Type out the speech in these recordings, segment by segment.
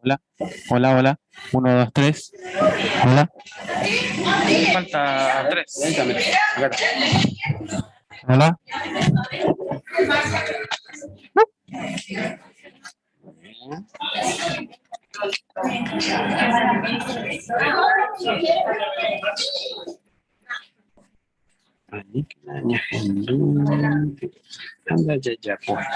Hola, hola, hola. 1, 2, 3. Hola. Falta 3. Hola. Anda ya ya pues.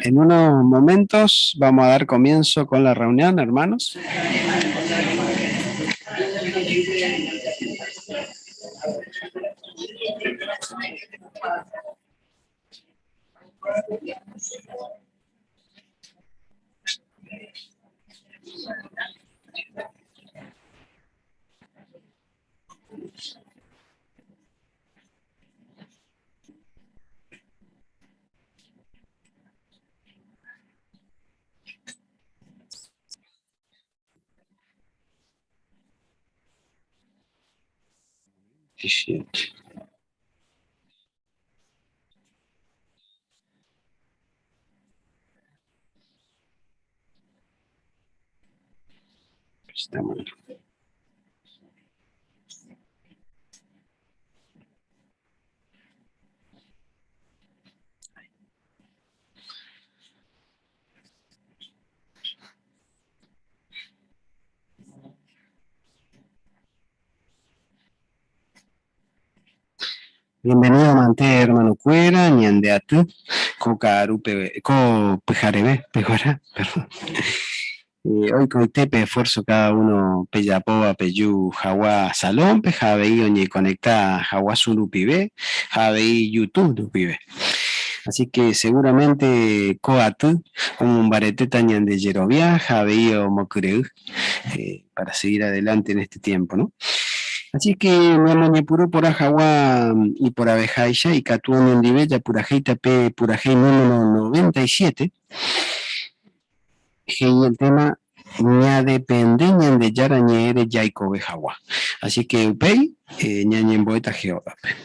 En unos momentos vamos a dar comienzo con la reunión, hermanos. 17. Está mal. Bienvenido mante hermano cuera, ñandeatu, ko karupe, ko pejarebe, pejora, perdón. Hoy coitepe esfuerzo cada uno peyapoa, peyu, jawa, salón, pejabei, oñe conecta jawa suru pibe, jabei YouTube pibe. Así que seguramente coatu, como un bareteta ñande yerovia, jabei o mocureu, para seguir adelante en este tiempo, ¿no? Así que me amoñepurú por Ajaguá y por Abejaisha y Catuón en Libella, Purajeita P, Purajei número 97. Y el tema ña depende ñan de yara ñe ere yaiko bejagua. Así que upei, ñañemboeta geodape.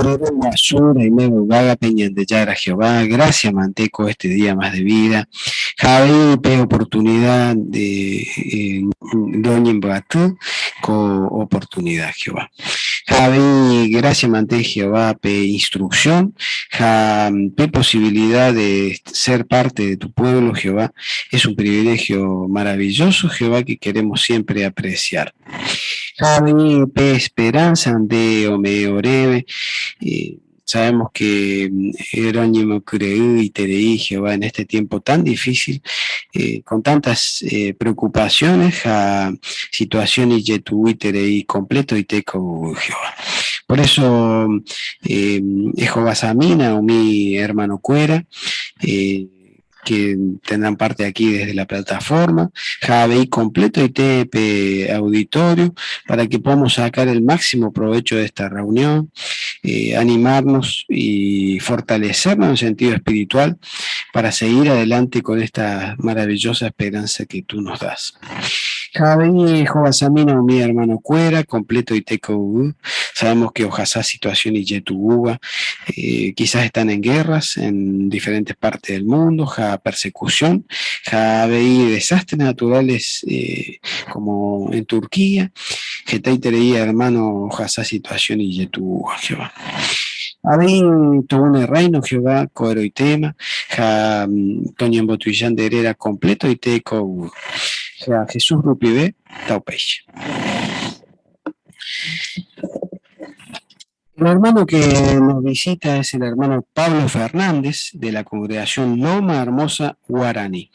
Ore Ru guasu reimévo yvágape Ñandejára Jehová, gracias mante ko este día más de vida, ha avei pe oportunidad de roñembyaty ko oportunidad Jehová. Ha avei gracias mante Jehová pe instrucción ha pe posibilidad de ser parte de tu pueblo Jehová, es un privilegio maravilloso Jehová que queremos siempre apreciar. Ha avei pe esperanza nde ome'ẽ oréve, sabemos que roñemokyre'ỹ iterei Jehová en este tiempo tan difícil, con tantas preocupaciones ha situación ijetu'uiterei completoite ko Jehová. Por eso ehovasamína umi hermanokuéra, que tendrán parte aquí desde la plataforma, ha avei completoite pe auditorio, para que podamos sacar el máximo provecho de esta reunión, animarnos y fortalecernos en sentido espiritual para seguir adelante con esta maravillosa esperanza que tú nos das. Ha avei ehovasamína umi hermanokuéra completoite ko yvy. Sabemos que ohasa situación ijetu'úva, quizás están en guerras en diferentes partes del mundo, ha persecución, ha avei desastres naturales como en Turquía, hetaiterei hermano ohasa situación ijetu'úva, Jehová. Avei tou ne Reino, Jehová, ko'ẽroitéma, ha toñembotuicha nde réra completoite ko yvy. Ha Jesús rupive taupéicha. El hermano que nos visita es el hermano Pablo Fernández de la congregación Loma Hermosa Guaraní.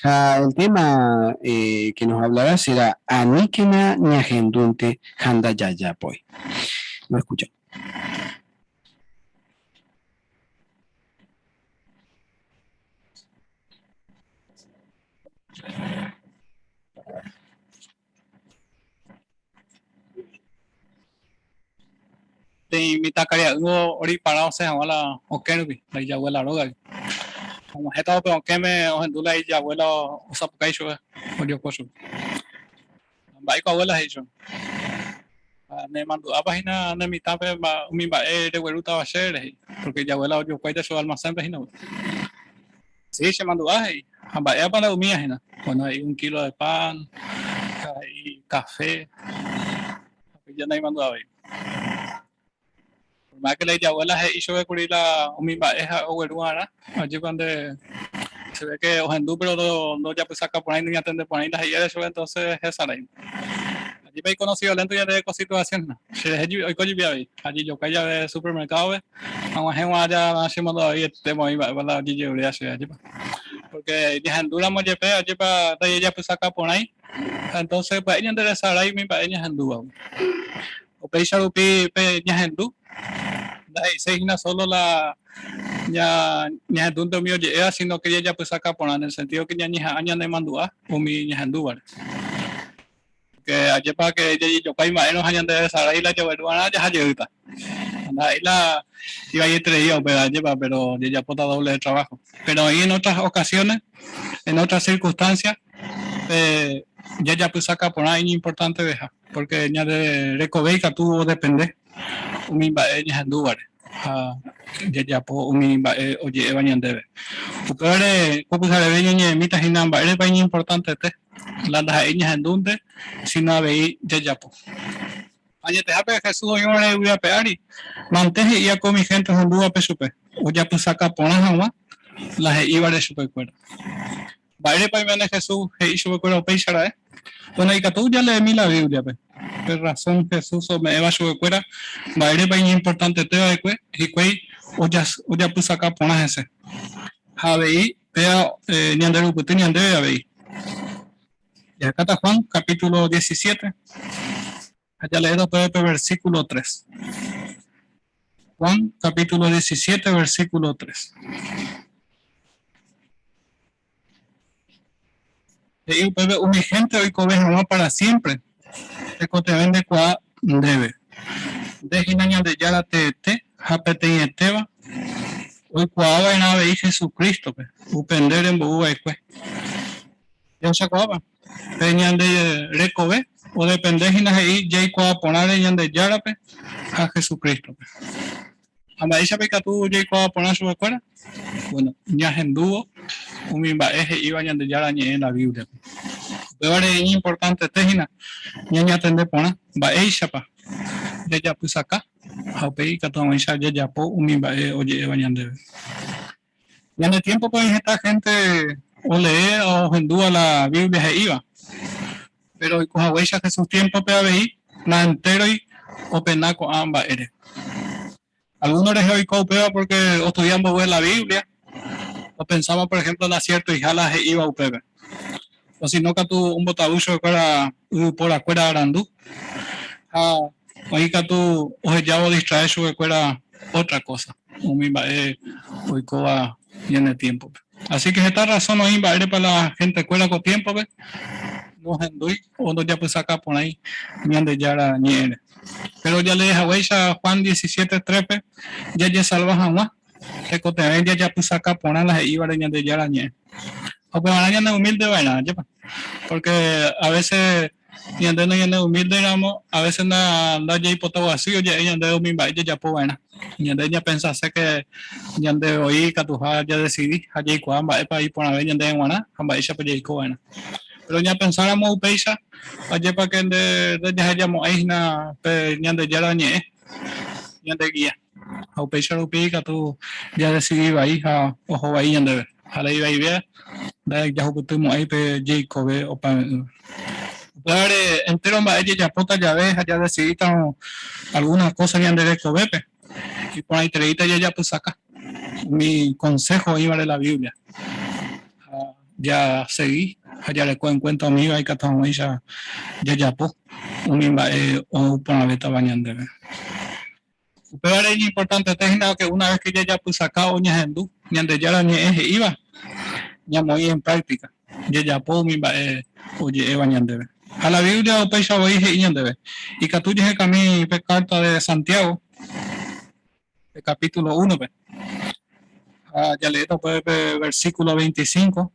Ha el tema que nos hablará será Aníkena ñahendúnte ha ndajajapói. Lo escuchamos. Peteĩ mitãkaria'ýngo oripara osẽ hag̃ua la okẽ rupi, la ijavuéla rógagui. Og̃uahẽtavo pe okẽme ohendu la ijavuéla osapukái chupe, ojoko chupe. Mba'éiko abuela he'i chupe. Nemandu'ápa hína ne mitãpe umi mba'e reguerútava chéve he'i, pórke ijavuéla ojokuáita chupe almasénpe hína. Sí, chemandu'a he'i. Ha mba'épa la umía hína? Bueno, he'i un kilo de pan, ha he'i café, ha péicha naimandu'avéi. Por más que la ijabuela he'i chupe kuri la umi mba'e ha'e ogueru va'erã, ajépa nde se ve que ohendu pero ndojapysaka porãi, noñatende porãi la he'i'ére chupe, entonces hesarái. Ajépa iconocido lento ñandéve ko situación. Che rehe oiko jepi avei. Ajejokua jave supermercado-pe, ag̃uahẽ g̃uarã ja chemondo'avéi moĩ mba'épa la ojejeruréva chéve, ajépa. Porque ñahendúramo jepe, ajépa ndajejapysaka porãi, entonces pya'e ñanderesarái umi mba'e ñahendúvagui. Upéicha rupi pe ñahendu ndahe'iséi hína solo la ñahendúnte umi oje'éva, sino que jajapysaka porã, en el sentido que ñañeha'ã ñanemandu'a umi ñahendúvare. Porque ajépa que jajejokua imba'érõ ha ñanderesarái la jagueru va'erã jaha jeýta. Ndaha'éi la ivaietereíva upéva ajépa, pero jajapóta doble de trabajo. Pero oĩ en otras ocasiones, en otras circunstancias, pe jajapysaka porã iñimportanteveha, porque ñande rekove ikatu odepende umi mba'e ñahendúvare ha jajapo umi mba'e oje'éva ñandéve. Upévare ko pyhareve ñañe'ẽmíta hína mba'érepa iñimportantete la ndaha'éi ñahendúnte, sino avei jajapo. Añetehápe Jesús oĩvare yvy ape ári, mante he'íva ko umi hénte ohendúvape chupe, ojapysaka porã hag̃ua la he'ívare chupekuéra. Mba'érepa oiméne Jesús he'i chupekuéra upéicha ra'e? Bueno, ikatu jaleemi la Bíbliape pe razón Jesús ome'ẽva chupekuéra mba'érepa iñimportantete va'ekue hikuái ojapysaka porã hese. Ha avei péa ñanderupyty ñandéve avei. Jahekáta Juan capítulo 17 ha jaleéta upépe pe versículo 3. Juan capítulo 17 versículo 3. He'i upépe umi hénte oikove hag̃ua pára siémpre, tekotevẽ ndekuaa ndéve. Nde hína Ñandejára teete ha peteĩetéva oikuaa va'erã avei Jesucrístope, upe nde rembou va'ekue. Jahechakuaápa? Pe ñande rekove odepende hína he'i jaikuaa porãre Ñandejárape ha Jesucrístope. Ha mba'éichapa ikatu jaikuaa porã chupekuéra? Bueno, ñahendúvo umi mba'e he'íva Ñandejára Ñe'ẽ la Bíbliape. Upévare iñimportantete hína ñañatende porã mba'éichapa jajapysaka ha upéi ikatu hag̃uáicha jajapo umi mba'e oje'éva ñandéve. Ñane tiémpope oĩ heta hénte olee ha ohendúva la Biblia he'íva. Péro oiko haguéicha Jesús tiémpope avei, naentéroi opena ko'ã mba'ére. Algúno rehe oiko upéva pórke ostudia mboyve la Biblia, opensáma por ehémplo ndasiértoiha la he'íva upépe. Osino katu ombotavy chupekuéra yvyporakuéra arandu ha oĩ katu ohejávo odistrae chupekuéra ótra kósa, umi mba'e oikóva ñane tiémpope. Así ke heta rrasón oĩ mba'érepa la hentekuéra ko tiémpope nohendúi o ndojapysakaporãi Ñandejára Ñe'ẽre. Péro jalee haguéicha Juan 17, 3-pe, jajesalva hag̃ua, tekotevẽ jajapysaka porã la he'ívare Ñandejára Ñe'ẽ. Ha upevarã ñaneumílde va'erã, ajépa? Pórke a vése ñande nañaneumílderamo, a vése ndajaipotaguasýi oje'e ñandéve umi mba'e jajapo va'erã. Ñande ñapensase ke ñande voi ikatuha jadesidi ha jaikuaa mba'épa iporãve ñandéve g̃uarã ha mba'éichapa jaiko va'erã. Péro ñapensáramo upéicha, ajépa ke nde ndajahejamo'ãi hína pe Ñandejára Ñe'ẽ ñandegia. Ha upéicha rupi ikatu jadesidi vai ha oho vai ñandéve. Ha la ivaivéva, ndajahupytymo'ãi pe jeikove opave'ỹva. Upévare, entéro mba'e jajapóta jave ha jadesidítarõ algúna kósa ñande rekovépe, iporãitereíta jajapysaka umi konsého oĩvare la Biblia. Ha jasegi ha jareko enkuénta umíva ikatu hag̃uáicha jajapo umi mba'e ou porãvétava ñandéve. Upévare iñimportantete hína ke una ves ke jajapysaka o ñahendu Ñandejára Ñe'ẽ he'íva, ñamoĩ en práctica, jajapo umi mba'e oje'éva ñandéve. Ha la Biblia upéicha voi he'i ñandéve, ikatu jahekami pe kárta de Santiago, pe capítulo 1-pe. Ha jaleéta upépe pe versículo 25.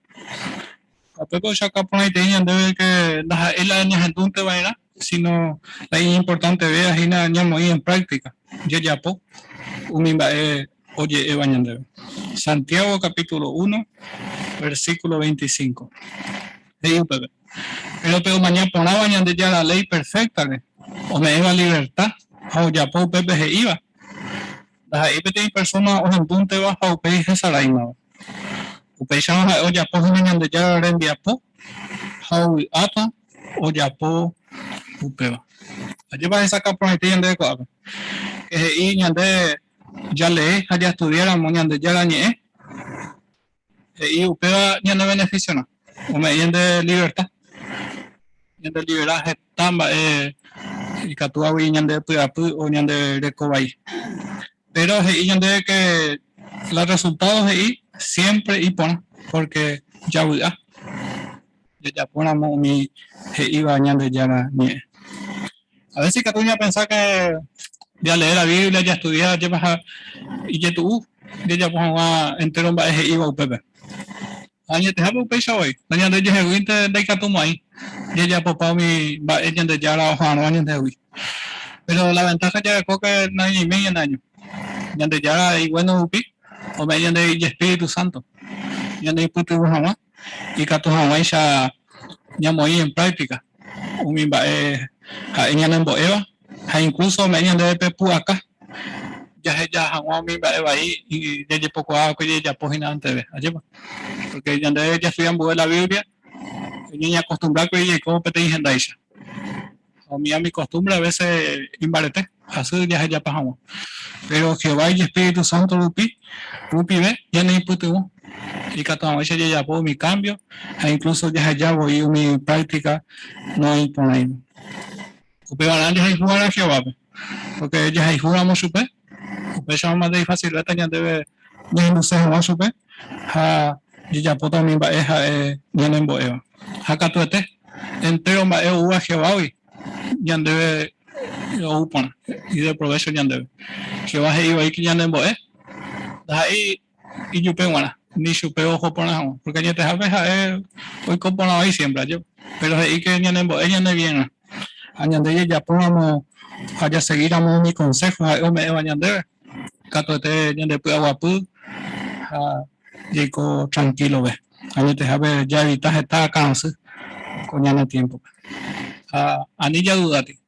Ha upépe ohechauka porãitei ñandéve ke ndaha'éi la ñahendúnte va'erã, sino la iñimportantevéva hína ñamoĩ en práctica, jajapo umi mba'e oje'éva ñandéve. Santiago capítulo 1, versículo 25. He'i upépe, Péro pe omaña porãva Ñandejára léi perféktare, ome'ẽva liverta ha ojapo upépe he'íva, Ndaha'éi peteĩ persóna ohendúnteva ha upéi hesaráimava. Upéicharõ ha'e ojapo hína Ñandejára rembiapo ha ovy'áta ojapo upéva. Ajépa hesakã porãite ñandéve ko'ápe? Ke he'i ñande jalee ha jastudiáramo Ñandejára Ñe'ẽ, he'i upéva ñanebeneficiarã, ome'ẽ ñande libertad, ñande libera heta mba'e ikatúvagui ñande py'apy o ñande reko vai. Pero he'i ñandéve que la resultado he'i siempre iporã, porque javy'a jajapóramo umi he'íva Ñandejára Ñe'ẽ. A veces ikatu ñapensa que jalee la Biblia, jastudia, jepaha ijetu'u jajapo hag̃ua entéro mba'e he'íva upépe. Ha añetehápe upéicha voi, nañandejeheguínte ndaikatumo'ãi jajapopa umi mba'e Ñandejára oha'arõva ñandehegui. Péro la ventaja jareko ke nañaiméi ñane año. Ñandejára iguéno rupi ome'ẽ ñande ijespíritu sánto ñaneipytyvõ hag̃ua ikatu hag̃uáicha ñamoĩ en práctica umi mba'e ha'e ñanembo'éva ha incluso ome'ẽ ñandéve pe pu'aka jaheja hag̃ua umi mba'e vai jajepokuaa va'ekue jajapo hína anteve. Ajépa? Porque ñande jastudia ambue la Biblia ñañeacostumbra kuri jaiko peteĩ hendáicha. Ha umi umi costumbre a veces imbarete, hasy jahejapa hag̃ua. Pero Jehová ijespíritu sánto rupi, rupive ñaneipytyvõ ikatu hag̃uáicha jajapo umi cambio ha incluso jaheja voi umi práctica noĩporãiva. Upevarã jahayhuva'erã Jehovápe, pórke jahayhúramo chupe, upéicharõ mante ifasilvéta ñandéve ñahenduse hag̃ua chupe ha jajapóta umi mba'e ha'e ñanembo'éva. Ha katuete, entéro mba'e oúva Jehovágui ñandéve ou porã, ideprovécho ñandéve. Jehová he'i voi ñanembo'e, ndaha'éi ijupe g̃uarã, ni chupe oho porã hag̃ua, pórke añetehápe ha'e oiko porã vai siémpre, ajépa? Péro he'i ke ñanembo'e ñane vienrã. Ha ñande jajapóramo ha jasegíramo umi konsého ha'e ome'ẽva ñandéve. Katuete ñande py'aguapy ha jaiko trankilove. Añetehápe jaevita heta akãrasy ko ñane tiémpope. Ha ani jadudáti,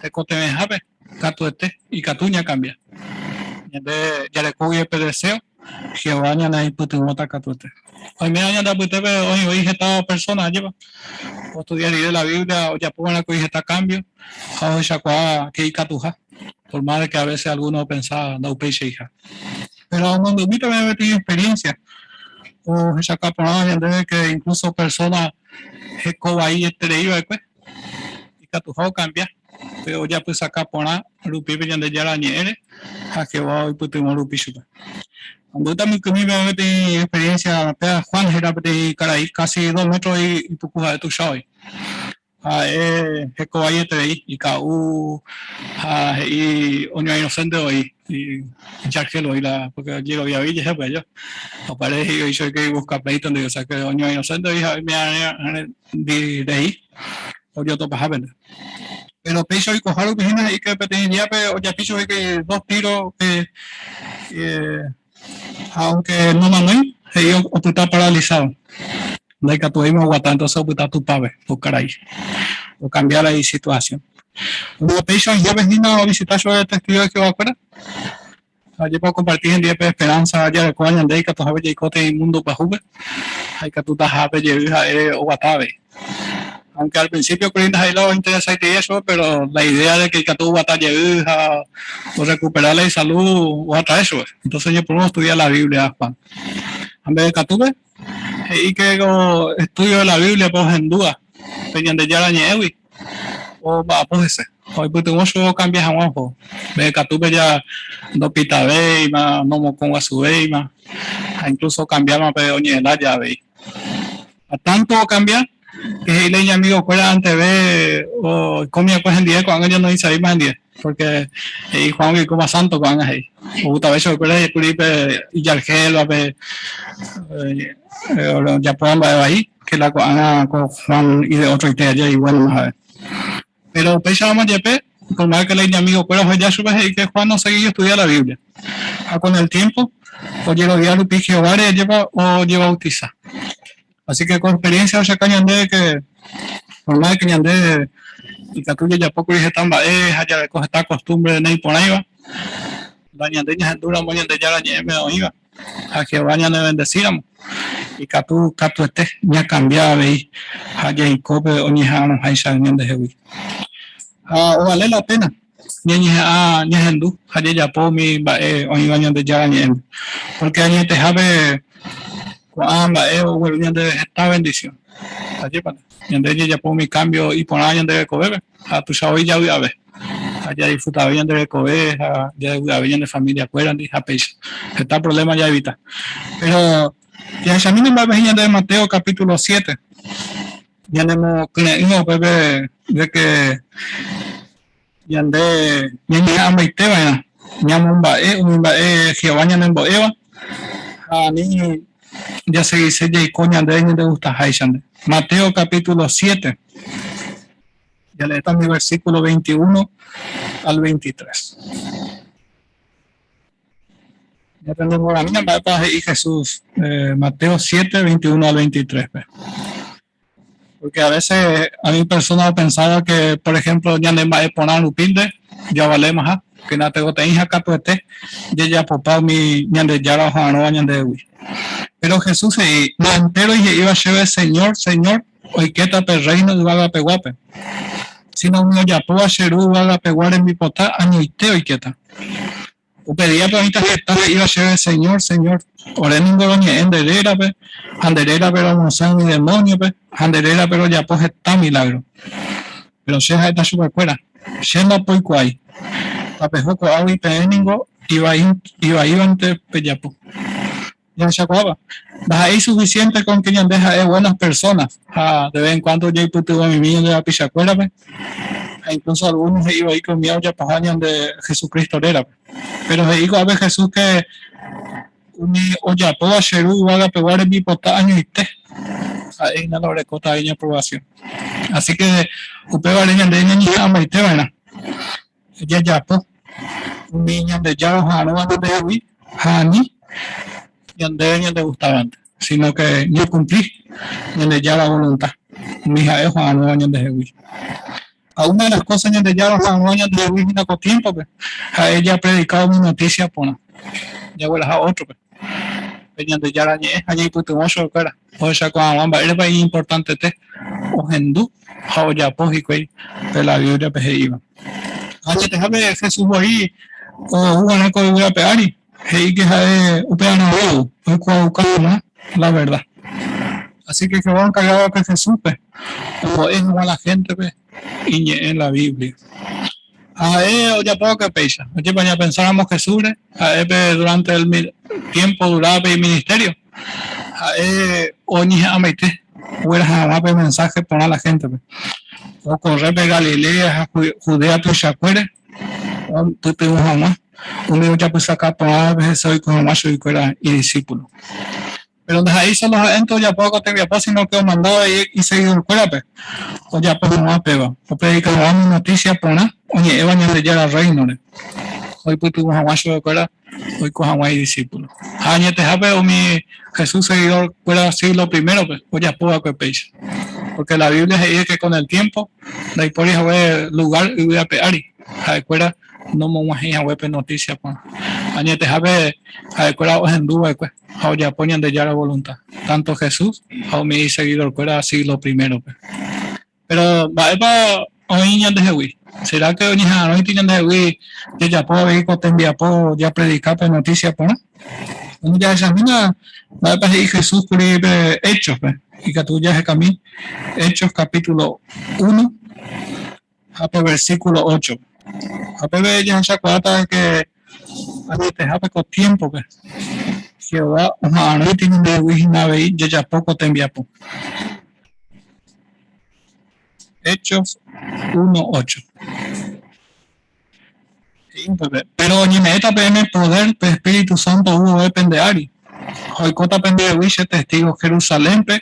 tekotevẽhápe katuete ikatu ñakambia. Ñande jareko guive pe deséo, Jehová ñaneipytyvõta katuete. Oimérõ ñande apytépe oĩ voi heta persóna, ajépa, ostudia rire la Biblia ojapo va'erã kuri heta kámbio ha ohechakuaa ke ikatuha, por más de ke a vése algúno opensa ndaupeichaiha. Péro omombe'umi peve peteĩ experiénsia ohechauka porãva ñandéve ke inklúso persóna heko vaieterei va'ekue ikatuha okambia pe ojapysaka porã rupi pe Ñandejára Ñe'ẽre ha Jehová oipytyvõ rupi chupe. Ambyta mbykymi peve peteĩ experiénsia péva Juan héra peteĩ karai kási dos métro ipuku ha'e tuicha oĩ. Ha'e hekovaieterei, ika'u ha he'i oñorairõsénte voi, ichargel voi la, porque ojeroviave ijehe pues aja. Opare he'i oicho que busca pleito ndive, o sea que oñorairõsénte voi ha oime'arã rei ojotopahápente. Pero péicha oikoha rupi hína he'i que peteĩ díape ojapi chupe que dos tiros que ha aunque nomanói, he'i opyta paralizado. Ndaikatuvéima oguata, entonces opyta Tupãpe, ko karai. Okambia la isituación. Umi péicha oĩhápe hína ovisita chupe testigo de Jehová-kuéra. Ha jepe okomparti hendive pe esperanza jarekóva ñande ikatuhápe jaiko teĩ mundo pyahúpe ha ikatutahápe jey ha'e oguata avei. Aunque al principio kuri ndaha'éi la ointeresaiterei chupe, pero la idea de que ikatu oguata jey ha orrecupera la isalud oatrae chupe. Entonces oñepyrũ ostudia la Biblia Juan. Ha mbeguekatúpe he'i que ko estudio de la Biblia-pe ohendúva pe Ñandejára Ñe'ẽgui omba'apo hese. Ha oipytyvõ chupe okambia hag̃ua oho. Mbeguekatúpe ja ndopitavéima, nomokõguasuvéima ha incluso okambiáma pe oñe'ẽ lája avei. Ha tánto okambia ke he'i la iñamigokuéra anteve oikómi va'ekue hendive ko'ág̃a ja noĩsavéima hendive, pórke he'i Juángui oikóma sánto ko'ág̃a he'i. Ogustave chupekuéra he'i kuri pe ijarhélva pe ojapóva mba'e vai, ke la ko'ág̃a ko Juan y de otroite aja iguénoma ha'e. Péro upéicharamo jepe, por más ke la iñamigokuéra oheja chupe he'i ke Juan osegi ostudia la Biblia. Ha kon el tiémpo, ojerovia rupi Jehováre ajépa ojevautisa. Así ke ko experiencia ohechauka ñandéve ke por más ke ñande ikatu jajapo kuri heta mba'e ha jareko heta kostúmbre naiporãiva, la ñande ñahendúramo Ñandejára Ñe'ẽme oĩva ha Jehová ñanevendesíramo, ikatu katuete ñakambia avei ha jaiko pe oñeha'arõháicha ñandehegui. Ha ovale la péna ñañeha'ã ñahendu ha jajapo umi mba'e oĩva Ñandejára Ñe'ẽme, pórke añetehápe ko'ã mba'e ogueru ñandéve heta vendisión. Ajépa ñande jajapo umi kámbio iporã ñande rekovépe ha tuicha voi javy'ave ha jadisfrutave ñande rekove ha javy'ave ñane familiakuérandi ha péicha heta provléma jaevita. Péro jahechamína mba'épa he'i ñandéve Mateo capítulo 7 ñanemokyre'ỹva upépe de ke ñande ñañeha'ãmbaite va'erã ñamomba'e umi mba'e Jehová ñanembo'éva ha ani jasegise jaiko ñande ñandegustaháichante. Mateo capítulo 7, jaleéta umi versículo 21 al 23. Ñapendemoramína mba'épa he'i Jesús eh, Mateo 7, 21 al 23-pe. Porque a veces hay personas opensáva que, por ejemplo, ñane mba'e porã rupínte javalémaha, que natekotevẽiha katuete jajapopa umi Ñandejára oha'arõva ñandehegui. Pero Jesús he'i, Naentéroi he'íva chéve, Señor, Señor, oikéta pe Rréino yvagapeguápe, síno umi ojapóva che Ru yvagapegua rembipota añoite oikéta. Upe díape oĩta heta he'íva chéve, Señor, Señor, ore ningo roñe'ẽ nde rérape, ha nde rérape romosẽ umi demóniope, ha nde rérape rojapo heta milágro. Péro che ha'éta chupekuéra, Che ndapoikuaái. Tapeho ko'águi peẽ ningo ivaívante pejapo. Jahechakuaáva, ndaha'éi suficiente con que ñande ha'e buenas personas ha de vez en cuando jaipytyvõmimi ñande rapichakuérape, ha incluso algunos he'i voi que umíva ojapoha ñande Jesucristo rérape. Pero he'i ko'ápe Jesús que umi ojapóva che Ru yvagapegua rembipota añoite, ha'e hína la orekóta iñaprobación. Así que upévare ñande ñañeha'ãmbaite va'erã jajapo. Umi Ñandejára oha'arõva ñandehegui ha ani ñandéve ñandegustávante, sino que ñakumpli Ñandejára voluntad, umi ha'e oha'arõva ñandehegui. Ha una de las cosas Ñandejára oha'arõva ñandehegui hína ko tiémpope, ha'e japredika umi notísia porã, jagueraha ótrope pe Ñandejára Ñe'ẽ ha ñaipytyvõ chupekuéra ohechakuaa hag̃ua mba'érepa iñimportantete ohendu ha ojapo hikuái pe la Bíbliape he'íva. Ha añetehápe Jesús voi ou va'erã ko yvy ape ári, he'i ke ha'e upearã ou oikuaauka hag̃ua la verdad. Así que Jehová onkarga va'ekue Jesúspe ombo'e hag̃ua la héntepe iñe'ẽ la Biblia. Ha ha'e ojapo va'ekue péicha. Ajépa ñapensáramo Jesúsre, ha'e pe durante el tiempo duraba pe iministerio, ha'e oñeha'ãmbaite ogueraha hag̃ua pe mensaje porã la héntepe. Okorre pe Galilea ha Judea tuichakuére oipytyvõ hag̃ua umi ojapysaka porãvape hese oiko hag̃ua chuguikuéra idisípulo. Péro ndaha'éi sólo ha'énte ojapo ko tembiapo, síno ke omanda avei isegidorkuérape ojapo hag̃ua péva, opredika hag̃ua umi notísia porã oñe'ẽva Ñandejára Rréinore, oipytyvõ hag̃ua chupekuéra oiko hag̃ua idisípulo. Ha añetehápe umi Jesús segidorkuéra síglo primérope ojapo va'ekue péicha, pórke la Biblia he'i ke kon el tiémpo ndaipóri hague lugár yvy ape ári ha'ekuéra nomog̃uahẽi hague pe notísia porã. Añetehápe ha'ekuéra ohendu va'ekue ha ojapo Ñandejára volunta, tánto Jesús ha umi isegidorkuéra síglo primérope. Péro mba'épa oĩ ñandehegui? Sera ke oñeha'arõiti ñandehegui jajapo avei ko tembiapo japredika pe notísia porã? Umi jahechamína mba'épa he'i Jesús kuri pe Héchospe. Ikatu jahekami Hechos capítulo 1 ha pe versículo 8. Ha peve jahechakuaáta ke añetehápe ko tiémpope Jehová oha'arõiti ñandehegui hína avei jajapo ko tembiapo. Hechos 1:8. Péro oñeme'ẽta peẽme podér pe espíritu sánto ou vove pende ári, ha oikóta pendehegui che testígo Jerusalénpe,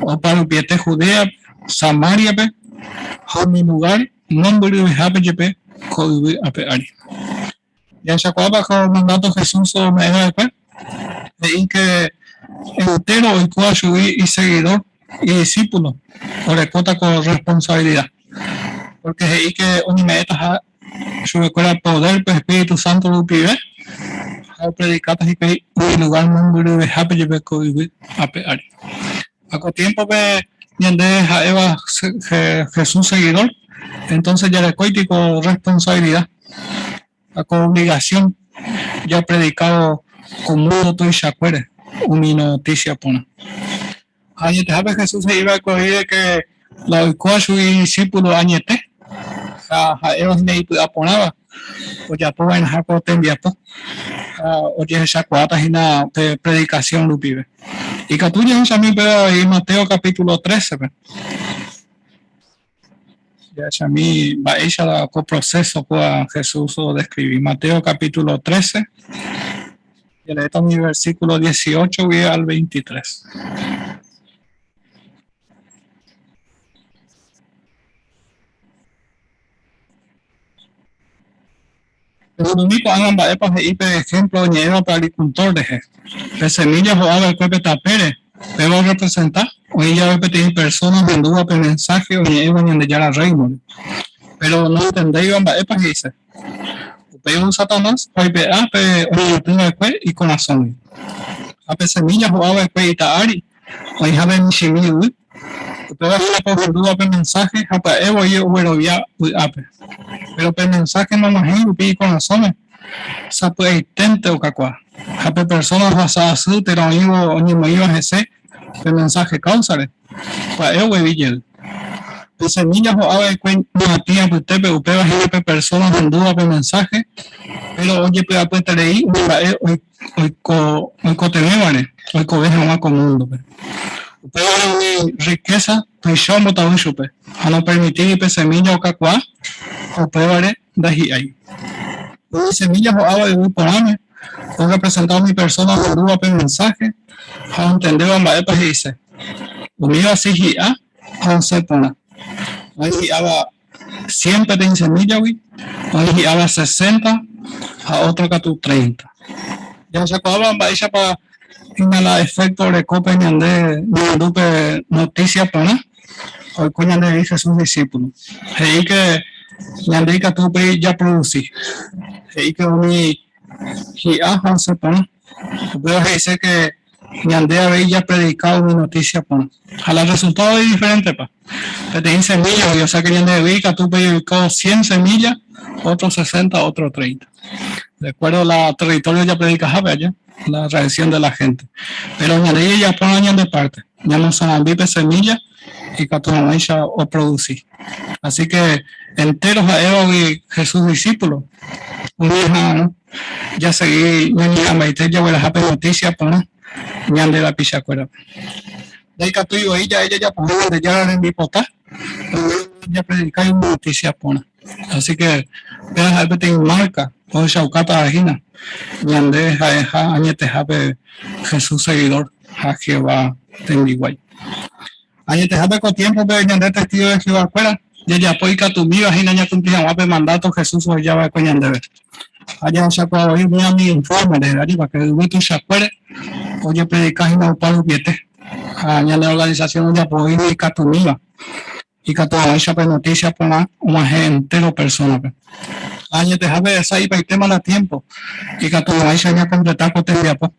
oparupiete Judéape, Samáriape ha umi lugár mombyryvehápe jepe ko yvy ape ári. Jahechakuaápa ko mandáto Jesús ome'ẽ va'ekue? He'i ke entéro oikóva chugui isegidór, idisípulo, orekóta ko rresponsavilida. Pórke he'i ke oñeme'ẽtaha chupekuéra podér pe espíritu sánto rupive ha opredikáta hikuái umi lugár mombyryvehápe jepe ko yvy ape ári. Ha ko tiémpope ñande ha'éva Jesús segidór, entónse jarekóiti ko rresponsavilida ha ko ovligasión japredikávo ko múndo tuichakuére umi notísia porã. Ha añetehápe Jesús he'i va'ekue oĩ de ke la oikóva chugui idisípulo añete ha ha'éva hína ipy'aporãva ojapo va'erãha ko tembiapo ha ojehechakuaáta hína pe predikasión rupive. Ikatu jahechami upéva avei Mateo capítulo 13-pe. Jahechami mba'éicha ko proceso kóva Jesús odescribi. Mateo capítulo 13, jaleéta umi versículo 18 guive al 23. Umi ko'ág̃a mba'épa he'i pe ehémplo oñe'ẽva pe agrikultór rehe. Pe semílla ho'a va'ekue pe tapére, péva orrepresenta oĩ jave peteĩ persóna ohendúva pe mensáhe oñe'ẽva Ñandejára Rréinore, péro nontendéiva mba'épa he'ise. Upéi ou Satanás ha oipe'a pe oñeñotỹ va'ekue ikorasõgui. Ha pe semílla ho'a va'ekue ita ári, oĩháme michĩmi yvy, upéva hína pe ohendúva pe mensáhe ha pya'e voi oguerovia vy'ápe. Péro pe mensáhe nog̃uahẽi rupi ikorasõme, sapy'aiténte okakuaa. Ha pe persóna ohasa asy térã oĩvo oñemoĩva hese pe mensáhe káusare, pya'e oguevi jey. Pe semílla ho'a va'ekue ñuatĩ apytépe upéva hína pe persóna ohendúva pe mensáhe, péro ojepy'apyeterei umi mba'e oikotevẽvare oikove hag̃ua ko múndope. Upévare umi rrikésa tuicha ombotavy chupe ha nopermitíri pe semílla okakuaa ha upévare ndahi'ái. Umi semílla ho'áva yvy porãme orrepresenta umi persóna ohendúva pe mensáhe ha ontendéva mba'épa he'ise. Umíva si hi'a ha osẽ porã. Oĩ hi'áva. 100 peteĩ semíllagui, oĩ hi'áva 60 ha ótro katu 30. Jahechakuaáva mba'éichapa hína la efecto oreko pe ñande ñahendu pe noticia porã oiko ñandehegui Jesús discípulo. He'i ke ñande ikatu upéi japroduci. He'i ke umi hi'a ha osẽ porã. Upéva he'ise ke ñande avei japredika umi noticia porã. Ha la resultado idiferentepa. Peteĩ semilla-gui, o sea que ñandehegui ikatu upéi oiko 100 semilla, otro 60, otro 30. De acuerdo la territorio japredikahápe aja, la reacción de la gente. Pero ñande jajapórõ ñande parte, ñamosarambi pe semilla ikatu hag̃uáicha oproduci. Así que entero ha'évagui Jesús discípulo, oñeha'arõ jasegi ñañeha'ãmbaite jagueraha pe noticia porã ñande rapichakuérape. Ndaikatúi voi ja'e jajapoha Ñandejára rembipota, japredika umi noticia porã. Así que péva ha'e peteĩ marca ohechaukátava hína ñande ha'eha añetehápe Jesús seguidor ha Jehová tembiguái. Añetehápe ko tiémpope ñande testígo de Jehovakuéra jajapo ikatumíva hína ñakumpli hag̃ua pe mandáto Jesús oheja va'ekue ñandéve. Ha jahechakuaa voi umi ami infórme rehe, ajépa pe yvy tuichakuére ojepredika hína opa rupiete ha ñane organisasión ojapo voi ikatumíva ikatu hag̃uáicha pe notísia porã og̃uahẽ entéro persónape. Ha añetehápe sa'ipaitéma la tiémpo ikatu hag̃uáicha ñakompleta ko tembiapo.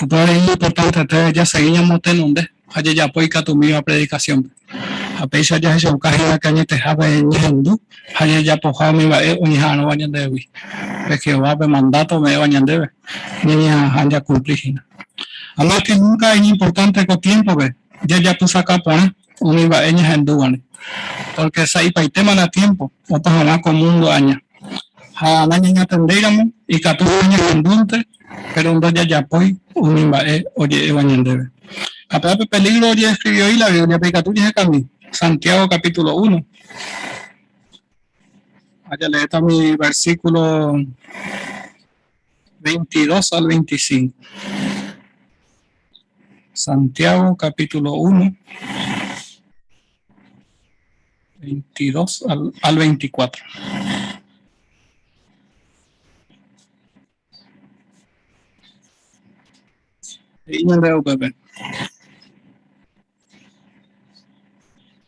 Upévare iñimportantete jasegi ñamotenonde ha jajapo ikatumíva predikasiónpe. Ha péicha jahechauka hína ke añetehápe ñahendu ha jajapoha umi mba'e oñeha'arõva ñandehegui. Pe Jehová pe mandáto ome'ẽva ñandéve ñañeha'ãha jakumpli hína. Ha más ke núnka iñimportánte ko tiémpope jajapysaka porã umi mba'e ñahendúvare, pórke sa'ipaitéma la tiémpo opa hag̃ua ko múndo aña. Ha nañañatendéiramo ikatu ñahendúnte, péro ndojajapói umi mba'e oje'éva ñandéve. Ha péva pe pelígro ojeeskrivi oĩ la Bíbliape ikatu jahekami, Santiago capítulo 1. Ha jaleéta umi versículo 22 al 25. Santiago capítulo 1, 22 al, al 24. He'i ñande upépe.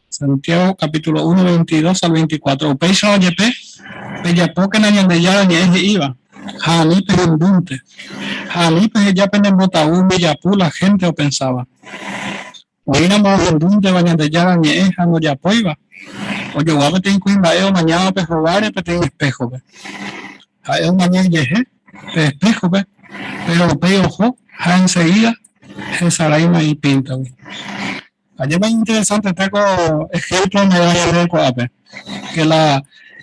Santiago capítulo 1, 22 al 24. Upéicharõ jepe, pejapókena Ñandejára ñe'ẽ he'íva, ha ani pehendúnte. Ha ani peheja penembotavy umi japu la hénte opensáva. Oĩramo ohendúnteva Ñandejára ñe'ẽ ha ndojapóiva, ojogua peteĩ kuimba'e omañáva pe hováre peteĩ espéjope. Ha'e omaña ijehe pe espéjope, péro upéi oho ha ensegída hesaráima ipíntagui. Ajépa iñinteresantete ko ehémplo ome'ẽva ñandéve ko'ápe, ke la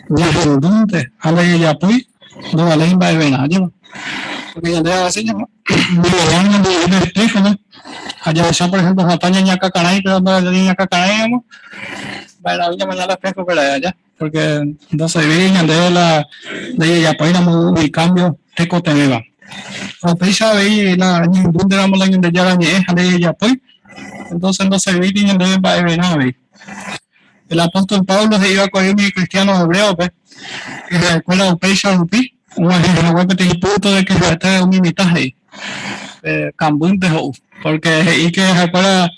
ñahendúnte ha ndajejapói ndovaléi mba'everã, ajépa? Pórke ñande a vése ñamaña ñandejehe pe espéjope ha jahecha por ehémplo hatã ñañakãkarãi, péro ndañañakãkarãiramo mba'erãvi ñamaña la espéjope ra'e aja. Porque ndoservíri ñandéve la ndajejapóiramo umi cambio tekotevẽva. Ha upéicha avei la ñahendúnteramo la Ñandejára ñe'ẽ ha ndajejapói, entonces ndoservíri ñandéve mba'everã avei. El apóstol Pablo he'i va'ekue umi cristiano hebréope que ha'ekuéra upéicha rupi og̃uahẽ hague peteĩ punto de que ha'ete umi mitã he'i kambýnte ho'u, porque he'i que ha'ekuéra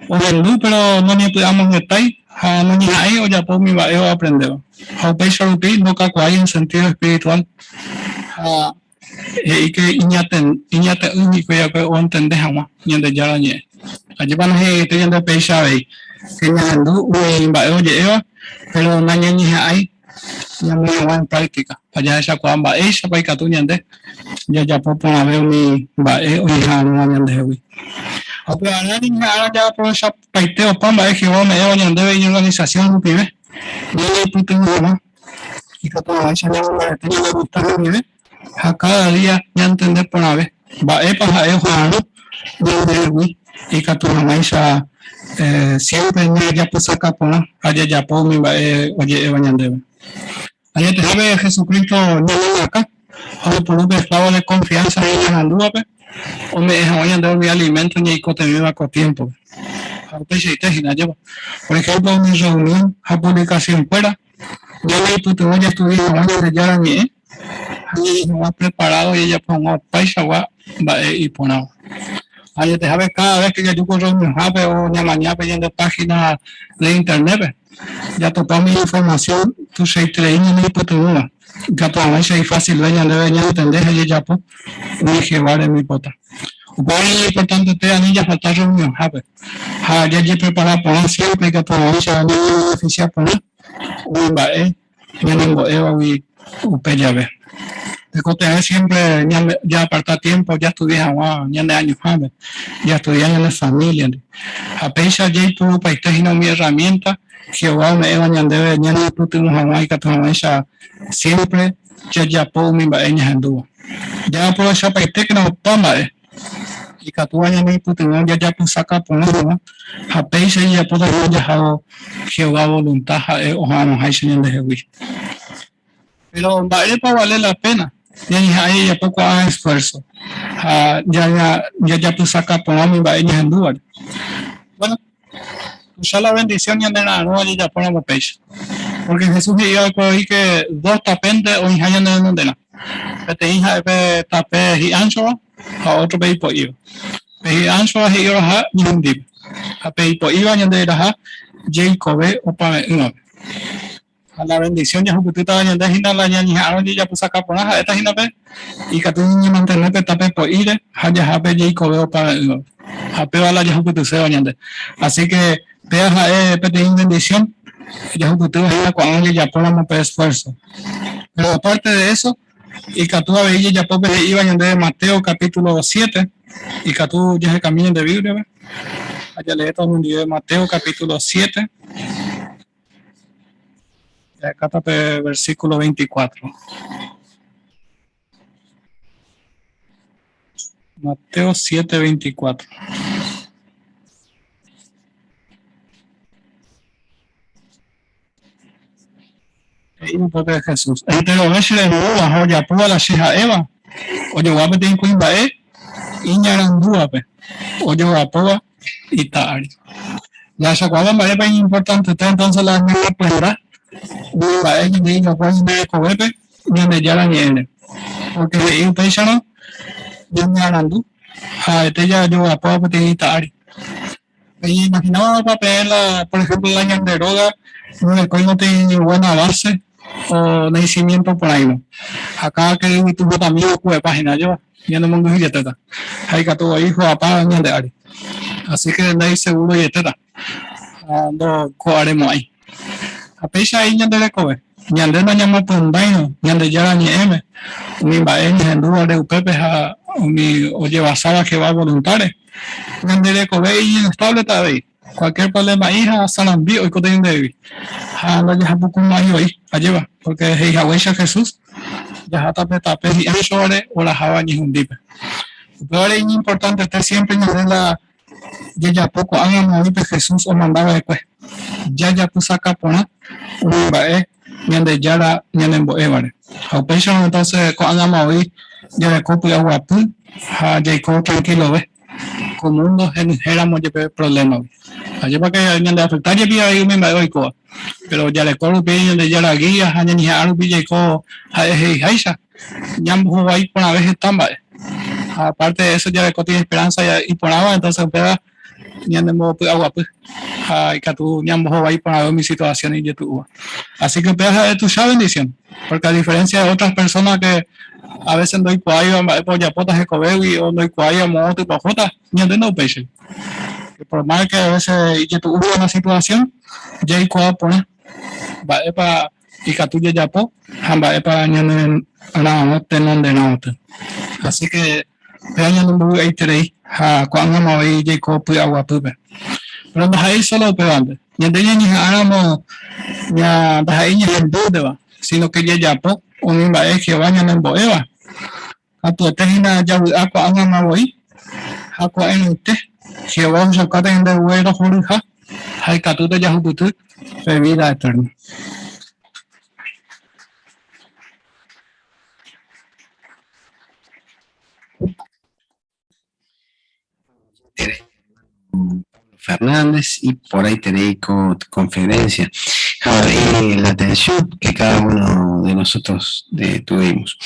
Ohendu péro noñepy'amongetái ha noñeha'ãi ojapo umi mba'e oaprendéva. Ha upéicha rupi ndokakuaái en sentido espiritual ha he'i ke iñate'ỹ hikuái va'ekue ontende hag̃ua Ñandejára Ñe'ẽ. Ajépa nahe'ẽite ñande péicha avei, ke ñahendu umi mba'e oje'éva péro nañañeha'ãi ñamoĩ hag̃ua en práctica ha jahechakuaa mba'éichapa ikatu ñande jajapo porãve umi mba'e oñeha'arõva ñandehegui. Ha upevarã ñañeha'ãrõ jaaprovechapaite opa mba'e Jehová ome'ẽva ñandéve iñorganisasión rupive, ñaneipytyvõ hag̃ua ikatu hag̃uáicha ñamombarete ñane amistad hendive ha káda día ñantende porãve mba'épa ha'e oha'arõ ñandehegui ikatu hag̃uáicha siémpre ñajapysaka porã ha jajapo umi mba'e oje'éva ñandéve. Añetehápe Jesucristo ñanemyakã ha oiporu pe esklávo de konfiánsa iñarandúvape ome'ẽ hag̃ua ñandéve umi aliménto ñaikotevẽva ko tiémpope. Ha upeichaite hína, ajépa? Por ehémplo umi rreunión ha puvlikasionkuéra. Ñaneipytyvõ jastudia hag̃ua Ñandejára Ñe'ẽ ha ñaĩ hag̃ua preparado jajapo hag̃ua opaichagua mba'e iporãva. Añetehápe cada vez que jaju ko reunionhápe o ñamaña pe ñande página de internet-pe, jatopa umi información tuichaiterei ñaneipytyvõva, ikatu hag̃uáicha ifásilve ñandéve ñantende ha jajapo umi Jehová rembipota. Upévare iñimportantete ani jafalta reunionhápe ha jajeprepara porã siémpre ikatu hag̃uáicha ñañevenefisia porã umi mba'e ñanembo'évagui upe jave. Tekotevẽ siémpre jaaparta tiémpo jastudia hag̃ua ñane añoháme, jastudia ñane famíliandi. Ha péicha jaipurupaite hína umi erramiénta Jehová ome'ẽva ñandéve ñanepytyvõ hag̃ua ikatu hag̃uáicha siémpre jajapo umi mba'e ñahendúva. Jaaprovechapaitékena opa mba'e ikatúva ñaneipytyvõ jajapysaka porã hag̃ua ha péicha jajapóta hína jahávo Jehová volunta ha'e oha'arõháicha ñandehegui. Péro mba'épa ovale la péna ñañeha'ã jajapo ko'ã esfuérso ha jajapysaka porã umi mba'e ñahendúvare? Bueno, tuicha la vendisión ñanera'arõva jajapóramo péicha. Pórke Jesús he'i va'ekue voi ke dos tapénte oĩha ñane renonderã. Peteĩ ha'e pe tape hi'ánchova ha ótro pe ipo'íva. Pe hi'ánchova he'i oraha ñehundípe, ha pe ipo'íva ñandereraha jeikove opave'ỹvape. Ha la bendición jahupytýtava ñande hína la ñañeha'ãrõ jejapysaka porã ha'éta hína pe ikatu ñañemantene pe tape po'íre ha jaha pe jeikove opave'ỹvape. Ha péva la jahupytyséva ñande. Así que péva ha'e peteĩ bendición jahupytýva hína ko'ág̃a jajapóramo pe esfuerzo. Pero aparte de eso, ikatu avei jajapo pe he'íva ñandéve Mateo capítulo 7, ikatu jahekami ñande Biblia-pe ha jaleéta oñondive Mateo capítulo 7. Jahecháta pe versículo 24. Mateo 7, 24. He'i upépe Jesús, Enterove che rendúva ha ojapóva la che ha'éva, ojogua peteĩ kuimba'e iñarandúvape, ojogapóva ita ári. Jahechakuaáva mba'épa iñimportantete entonces la ñañepyrũrã umi mba'e ñande ijapóva ñande rekovépe Ñandejára Ñe'ẽre. Pórke he'i upéicharõ ñanearandu ha'ete jajogapóva peteĩ ita ári. Peñeimahinávapa peẽ la, por ejemplo, la ñande róga ndorekói peteĩ buena base o nacimiento porãiva. Ha káda ke yvytu hatãmi oku'epa hína, ajépa? Ñanemongyhyjetéta ha ikatu voi ho'apa ñande ári. Así que ndaiseguroietéta ha ndoko'aremo'ãi. Ha péicha avei ñande rekove. Ñande nañamopyendáirõ Ñandejára Ñe'ẽme umi mba'e ñahendúvare upépe ha umi ojevasáva Jehová voluntáre, ñande rekove iñinestávleta avei. Cualquier problema'i ha sarambi oikóta ñandehegui ha ndajahapukumo'ãi voi. Ajépa? Pórke he'i haguéicha Jesús, jaháta pe tape hi'ánchore oraháva ñehundípe. Upévare iñimportantete siémpre ñande la jajapo ko'ág̃a moõi pe Jesús omanda va'ekue, jajapysaka porã umi mba'e Ñandejára ñanembo'évare. Ha upéicharõ entonces ko'ág̃ama voi jareko py'aguapy ha jaiko trankilove ko múndo henyhẽramo jepe provlémagui. Ajépa ke ñandeafekta jepi avei umi mba'e oikóva, péro jareko rupi Ñandejára gía ha ñañeha'ã rupi jaiko ha'e he'iháicha, ñambohovái porãve heta mba'e. Ha aparte de eso jareko tei esperanza iporãva, entonces upéva ñanembopy'aguapy ha ikatu ñambohovái porãve umi situación ijetu'úva. Así que upéva ha'e tuicha bendición, porque a diferencia de otras personas que a veces ndoikuaáiva mba'épa ojapóta hekovégui o ndoikuaáiva moõ typahóta, ñande ndaupéichai. Por más que a veces ijetu'úva la situación, jaikuaa porã mba'épa ikatu jajapo ha mba'épa ñane ra'arõ tenonderãoty. Así que péva ñanembovy'aiterei ha ko'ág̃ama voi jaiko py'aguapýpe. Péro ndaha'éi sólo upévante. Ñande ñañeha'ãramo ndaha'éi ñahendúnteva, síno ke jajapo umi mba'e Jehová ñanembo'éva. Katuete hína javy'a ko'ág̃ama voi ha ko'ẽrõite Jehová ohechaukáta ñande guerohoryha ha ikatúta jahupyty pe vída etérna. Fernández iporãiterei ko conferencia. Ha la atención que cada uno de nosotros tuvimos.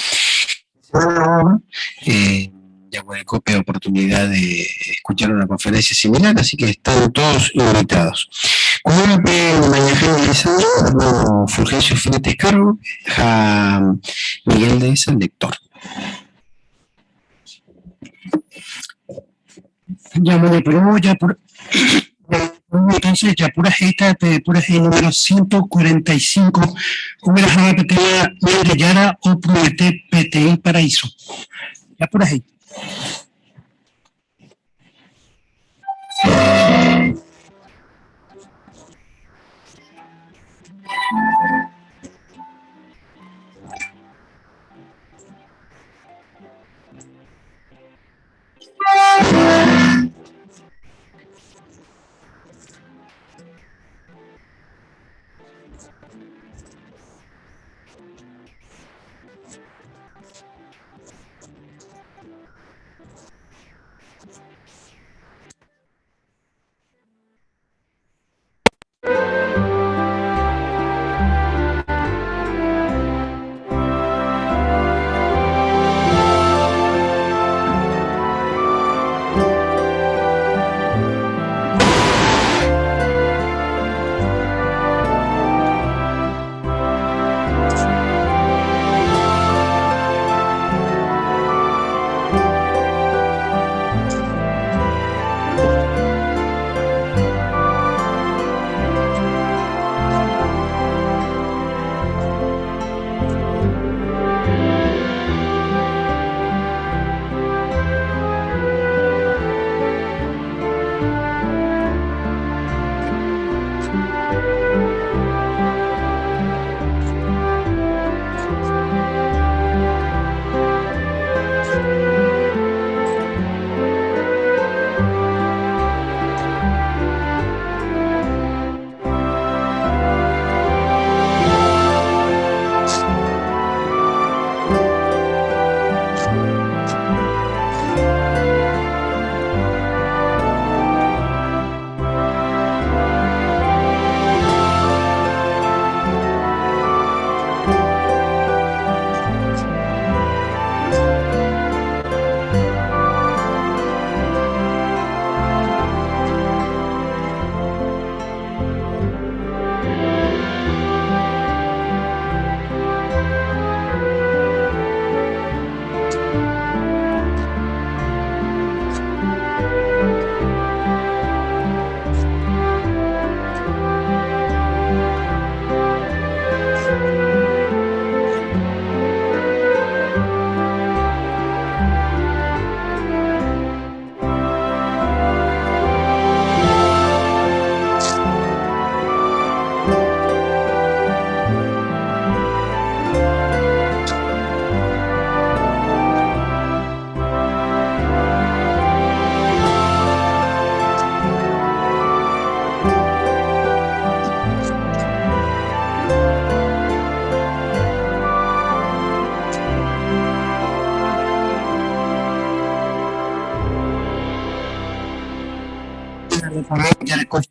Yaguarecope oportunidad de escuchar una conferencia similar, así que están todos invitados. Hermano Fulgencio Fletes Cargo, Miguel de Esa, lector. Ya me ya por entonces ya pura jeta pura número 145 hubiera yara o promete PTI paraíso. Ya por ahí.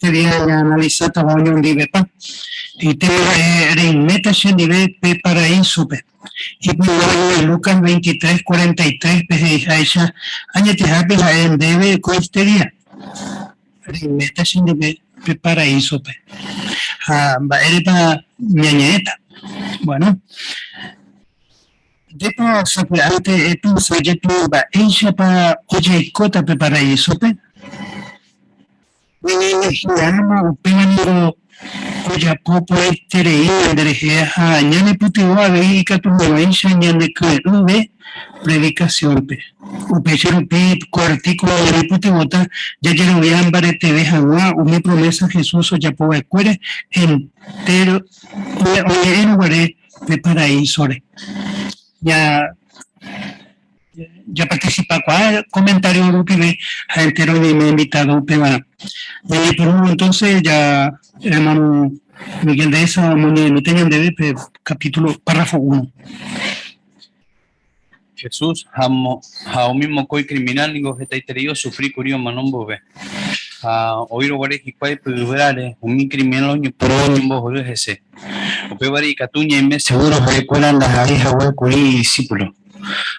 Día ya analizata oñondivepa y te reimeta pe paraíso pe. Y pues Lucas 23, 43 pe haicha añetehápe ha'e ndéve ko este día. Reimeta chendive pe paraíso pe. Ha mba'érepa ñañe'ẽta. Bueno, ndépa sapy'ánte epensa jepi mba'éichapa ojeikóta pe paraísope. Ñañeñeha'ãma upéva niko ojapo porãiterei ñanderehe ha ñanepytyvõ avei ikatuhag̃uáicha ñandekyre'ỹve predicación-pe. Upéicha rupi ko artículo ñanepytyvõta jajerovia mbareteve hag̃ua umi promesa Jesús ojapova'ekuére entero oñe'ẽrõ guare pe paraísore. Japarticipakuaa comentario rupive ha entero ñaime invitado upevarã. Ñañepyrũ entonces ya hermano Miguel de esa omoñe'ẽmíta ñandéve pe capítulo párrafo 1. Jesús ha umi mokõi criminal ningo hetaiterei osufri kuri omano mbove. Ha oĩrõ guare hikuái pe yvyráre, umi criminal oñepyrũ oñembohory hese. Upévare ikatu ñaime seguro ha'ekuéra ndaha'éi hague kuri idisípulo.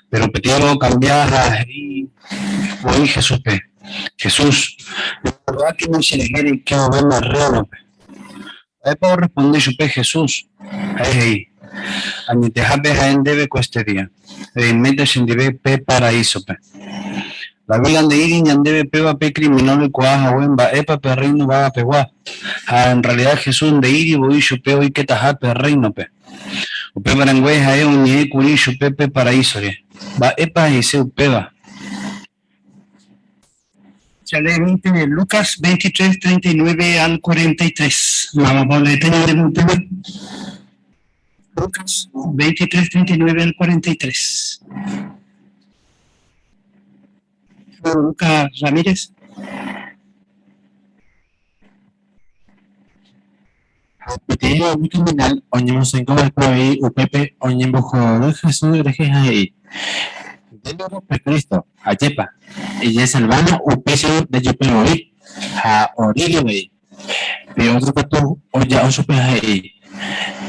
Péro peteĩva okambia ha he'i voi Jesúspe, Jesús, nemandu'ákena cherehe reike vove ne rréinope. Mba'épa orresponde chupe Jesús? Ha'e he'i, Añetehápe ha'e ndéve ko este día, reiméta chendive pe paraísope. La Biblia nde'íri ñandéve péva pe kriminál oikuaa hague mba'épa pe Rréino yvagapegua, ha en rrealida Jesús nde'íri voi chupe oiketaha pe Rréinope. Upéva rangue ha'e oñe'ẽ kuri chupe pe paraísore. Mba'épa he'ise upéva? Jaleemínte Lucas 23, 39 al 43. Mávapa oleéta ñandéve upéva? Lucas 23, 39 al 43. Lucas Ramírez. Ha peteĩ umi criminal oñemosãingo va'ekue avei upépe oñembohory Jesús rehe ha he'i, Nde ningo pe Cristo, ajépa, ejesalvána upéicharõ ndejupe voi ha oréve avei. Pe ótro katu oja'o chupe ha he'i,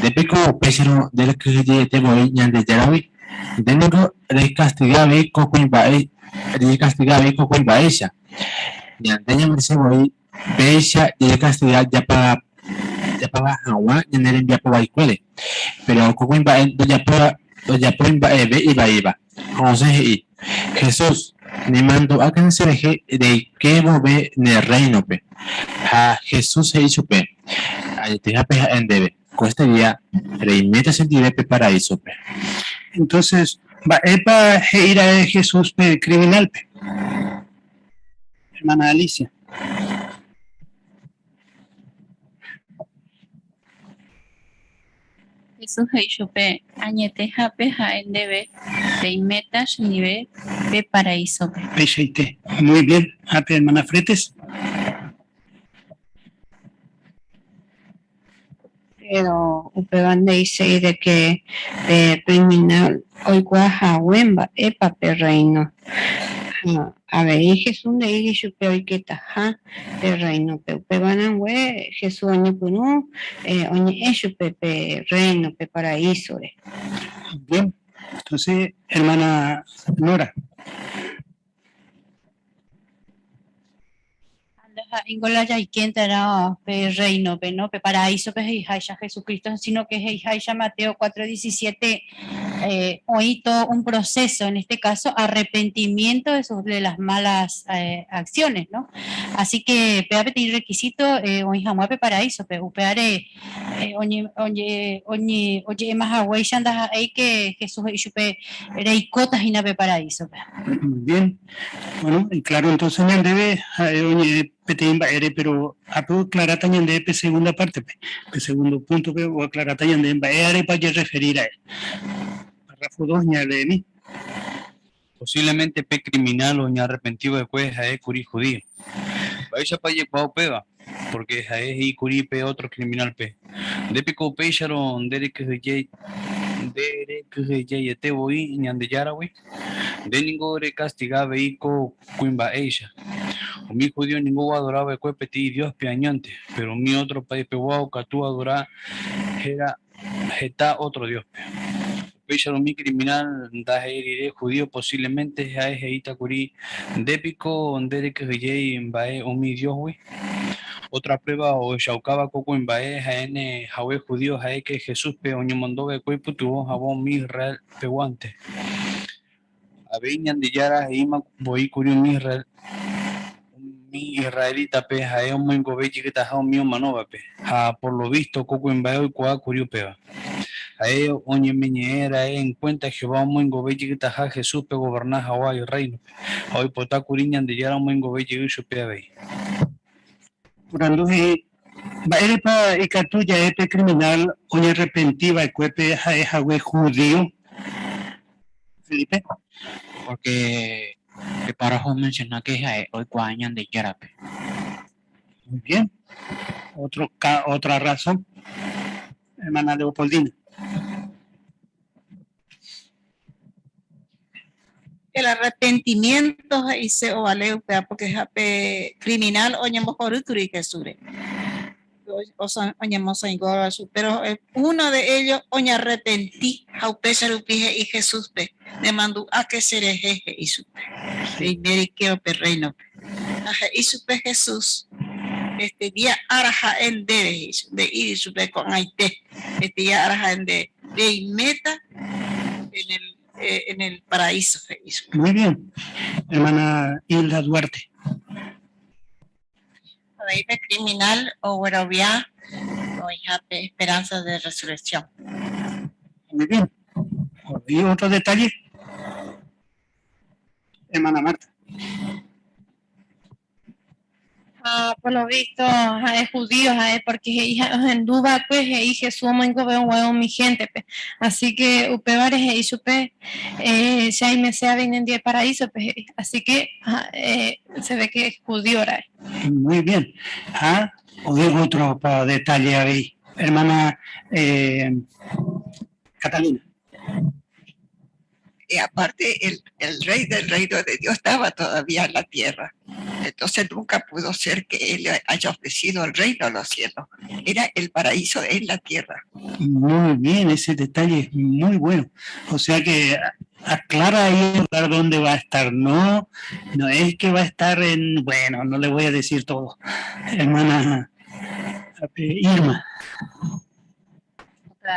Nde piko upéicharõ nderekyhyjeiete voi Ñandejáragui? Nde ningo rekastiga avei ko kuimba'e, rejekastiga avei ko kuimba'éicha. Ñande ñamerese voi Péicha jajekastiga japaga hag̃ua ñane rembiapo vaikuére. Péro ko kuimba'e ndojapói mba'eve ivaíva. Ha osẽ he'i, Jesús, nemandu'ákena cherehe reike vove ne Rréinope. Ha Jesús he'i chupe, Añetehápe ha'e ndéve, ko este día reiméta chendive pe Paraísope. Entonces, mba'épa he'i ra'e Jesús pe criminálpe? Hermana Alicia. Jesús he'i chupe, Añetehápe ha'e ndéve, reiméta chendive pe paraísope. Peichaite. Muy bien. Ápe, hermana Fretes. Péro upéva nde'iséi de ke pe kriminál oikuaa hague mba'épa pe Rréino. Ha avei Jesús nde'íri chupe oiketaha pe Rréinope. Upéva rangue Jesús oñepyrũ oñe'ẽ chupe pe Rréino, pe Paraísore. Bien, entonces, hermana Nora. Ndaha'éingo la jaikénterõ pe Rréinope, no pe paraísope he'iháicha Jesucristo, sino que he'iháicha Mateo 4:17 oĩ todo un proceso, en este caso arrepentimiento de sus de las malas acciones, no? Así que péva peteĩ requisito oĩ hag̃ua pe paraísope, upévare oje'éma haguéicha ndaha'éi ke Jesús he'i chupe reikóta hína pe paraísope. Bien. Bueno, claro, entonces ñandéve ha'e oñe'ẽ peteĩ mba'ére, pero ápe oaclaráta ñandéve pe segunda pártepe, pe segundo púntope oaclaráta ñandéve mba'e árepa ojerreferi ra'e. Párrafo dos ñaleemi. Posiblemente pe criminal oñearrepenti va'ekue ha'e kuri judío. Mba'éichapa ojekuaa upéva? Pórke ha'e he'i kuri pe ótro kriminálpe, Nde piko upéicharõ nderekyhyjeiete voi Ñandejáragui? Nde ningo rekastiga avei ko kuimba'éicha. Umi judío ningo oadora va'ekue peteĩ Dióspe añónte, péro umi ótro paispegua okatu oadora héra heta ótro dióspe. Upéicharõ umi kriminál ndaha'éirire judío posívlemente ha'e he'íta kuri, Nde piko nderekyhyjéi mba'e umi diósgui? Ótra pruéva ohechaukáva ko kuimba'e ha'éne hague judío ha'e ke Jesúspe oñemondo va'ekue oipytyvõ hag̃ua umi Israel peguánte. Avei Ñandejára he'íma voi kuri umi israelítape ha'e omoingove jeytaha umi omanóvape, ha por lo vísto ko kuimba'e oikuaa kuri upéva. Ha'e oñemeñe'ẽ ra'e enkuénta Jehová omoingove jeytaha Jesúspe ogoverna hag̃ua Irréinope, ha oipota kuri Ñandejára omoingove jey chupe avei. Porandu he'i, Mba'érepa ikatu ja'e pe kriminál oñarrepenti va'ekuépe ha'e hague judío? Felipe. Pórke pe párrafo omensiona ke ha'e oikuaa Ñandejárape. Muy bien. Otro, otra razón. Hermana Leopoldina. El arrepentimiento he'ise ovale upéva porque ha pe criminal oñembohorýkuri Jesúsre. Oñemosãingóva chupe, pero uno de ellos oñarrepenti ha upéicha rupi he'i Jesúspe, Nemandu'áke cherehe, he'i chupe. Reime reikévo pe rréinope. Ha he'i chupe Jesús, Este día ára ha'e ndéve, he'i chupe, nde'íri chupe ko'ag̃aite, este día ára ha'e ndéve, reiméta en el en el paraíso, he'i chupe. Muy bien. Hermana Hilda Duarte. Avei pe criminal oguerovia oĩha pe esperanza de resurrección. Muy bien. ¿Y otro detalle? Hermana Marta. Ha por lo visto ha'e judío ha'e porque he'i ha'e ohendu va'ekue he'i Jesús omoingove oguãe umi héntepe. Así que upévare he'i chupe che aimese avei nendive paraísope he'i. Así que ha'e se ve que judío ra'e. Muy bien. Ha oĩ otro detalle avei. Hermana Catalina. Y aparte el, el rey del reino de Dios estaba todavía en la tierra. Entonces nunca pudo ser que él haya ofrecido el reino a los cielos. Era el paraíso en la tierra. Muy bien, ese detalle es muy bueno. O sea que aclara ahí el lugar donde va a estar. No, no es que va a estar en, bueno, no le voy a decir todo. Hermana Irma.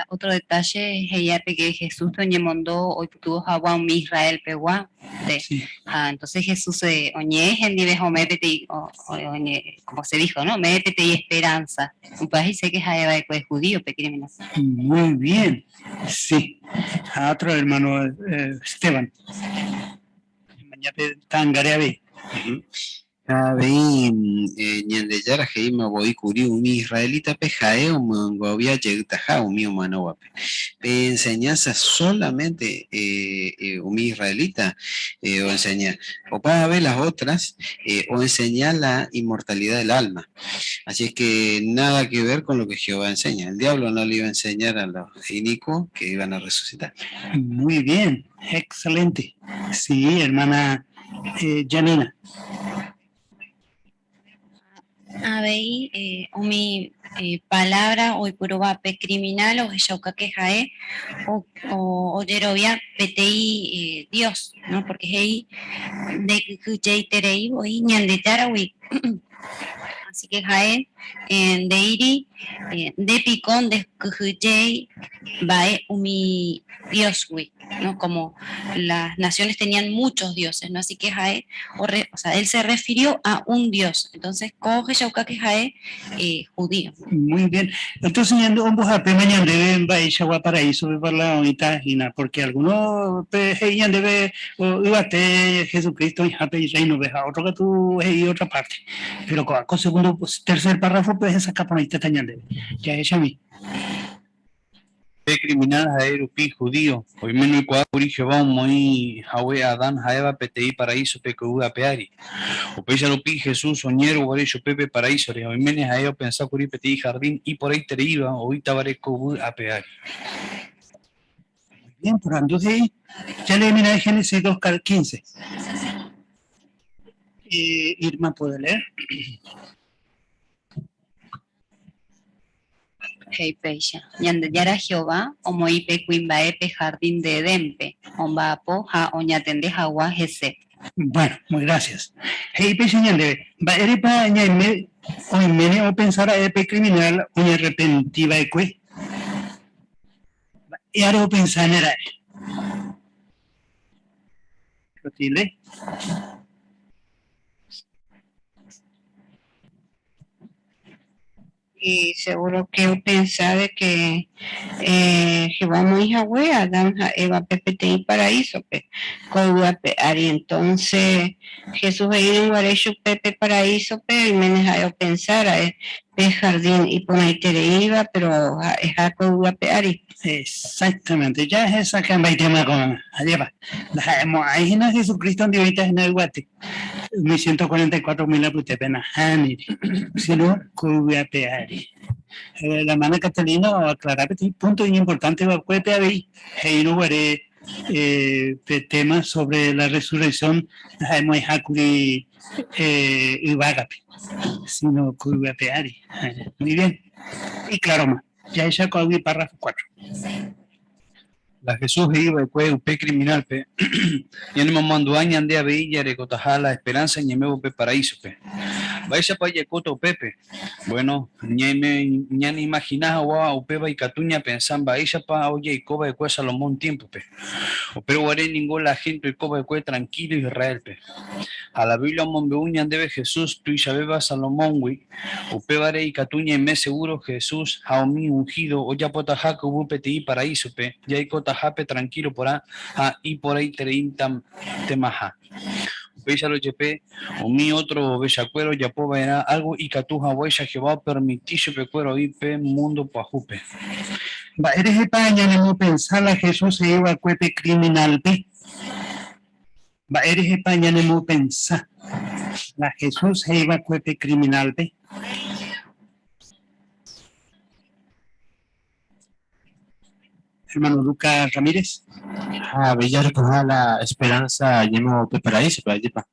Otro detalle he'iápe que Jesús oñemondo oipytyvõ hag̃ua umi Israel pegua de. Ha entonces Jesús oñe'ẽ hendive ha ome'ẽ peteĩ como se dijo, ¿no? Ome'ẽ peteĩ esperanza. Upéva he'ise que ha'e va'ekue judío pe criminal. Muy bien, sí. Ha otro hermano Esteban. Mañana tangare avei. Ha avei Ñandejára he'íma voi kuri umi israelítape ha'e omyengovia jeytaha umi omanóvape. Pe enseñanza solamente umi israelita oenseña. Opavave las otras oenseña la inmortalidad del alma. Así es que nada que ver con lo que Jehová enseña. El diablo no le iba a enseñar a los inicuos que iban a resucitar. Muy bien, excelente. Sí, hermana Janina. Avei umi palabra oipurúva pe criminal ohechauka ke ha'e ojerovia peteĩ Dios, ¿no? Porque he'i ndekyhyjeiterei voi Ñandejáragui. Así que ha'e nde'íri nde piko ndekyhyjéi mba'e umi Dios-gui, ¿no? Como las naciones tenían muchos dioses, ¿no? Así que ha'e, o sea, él se refirió a un dios. Entonces, ko ohechauka que ha'e judío. Muy bien. Entonces, ñande ombohapéma ñandéve mba'eichagua paraísope pa la oĩta hína, porque alguno pe he'i ñandéve yvate Jesucristo oĩhápe irréinope ha otro katu he'i otra parte. Pero ko'ã ko segundo, tercer párrafo pe hesakã porãitéta ñandéve. Jahechami. Pe criminal ha'e rupi judío, oiméne oikuaa kuri Jehová omoĩ hague Adán ha Eva peteĩ paraísope ko yvy ape ári. Upéicha rupi Jesús oñe'ẽrõ guare chupe pe paraísore, oiméne ha'e opensa kuri peteĩ jardín iporãitereíva oĩtavare ko yvy ape ári. Muy bien, porandu he'i, Jaleemína Génesis 2, 15. Irma puede leer. He'i péicha, Ñandejára Jehová omoĩ pe kuimba'e pe jardín de Edénpe, omba'apo ha oñatende hag̃ua hese. Bueno, muy gracias. He'i péicha ñandéve, mba'érepa ñaime oiméne opensa ra'e pe criminal oñarrepenti va'ekue? Mba'éare opensáne ra'e? Clotilde. Y seguro que opensa de que Jehová omoĩ hague Adán ha Évape peteĩ paraísope ko yvy ape ári. Entonce Jesús he'írõ guare chupe pe paraísope oiméne ha'e opensa ra'e pe jardín iporãitereíva péro ha'eha ko yvy ape ári. Exactamente, ja hesakã mbaitéma ko'ág̃a. Ajépa, ndaha'emo'ãi hína Jesucristo ndi oĩta hína yvate umi 144 mil apytépe, nahániri, sino ko yvy ape ári. La hermana Catalina oaclara peteĩ punto iñimportante va'ekuépe avei, he'írõ guare. eh, pe tema sobre la resurrección ndaha'emo'ãiha kuri eh, yvágape, sino ko yvy ape ári. Muy bien. Y claro-ma. Jahecha ko'águi párrafo 4. La Jesús he'i va'ekue upe criminal-pe, Ñanemomandu'a ñande avei jarekotaha la esperanza ñaimévo pe paraíso-pe. Mba'éichapa jaikóta upépe? Bueno, ñaime ñaneimagina hag̃ua upéva ikatu ñapensa mba'éichapa ojeiko va'ekue Salomón tiémpope. Upérõ guare ningo la hénte oiko va'ekue trankílo Israélpe. Ha la Biblia omombe'u ñandéve Jesús tuichavéva Salomóngui, Upévare ikatu ñaime segúro Jesús ha umi unhído ojapotaha ko yvy peteĩ paraísope, jaikotahápe trankílo porã ha iporãitereintemaha. Upéicharõ jepe, umi ótro ovechakuéra ojapo va'erã álgo ikatu haguéicha Jehová opermiti chupekuéra oĩ pe múndo pyahúpe. Mba'érehepa ñanemopensa la Jesús he'i va'ekue pe kriminálpe? Mba'érehepa ñanemopensa la Jesús he'i va'ekue pe kriminálpe? Hermano Lucas Ramírez. Ha avei jarekoha la esperanza ñaimo pe paraísope, ajépa.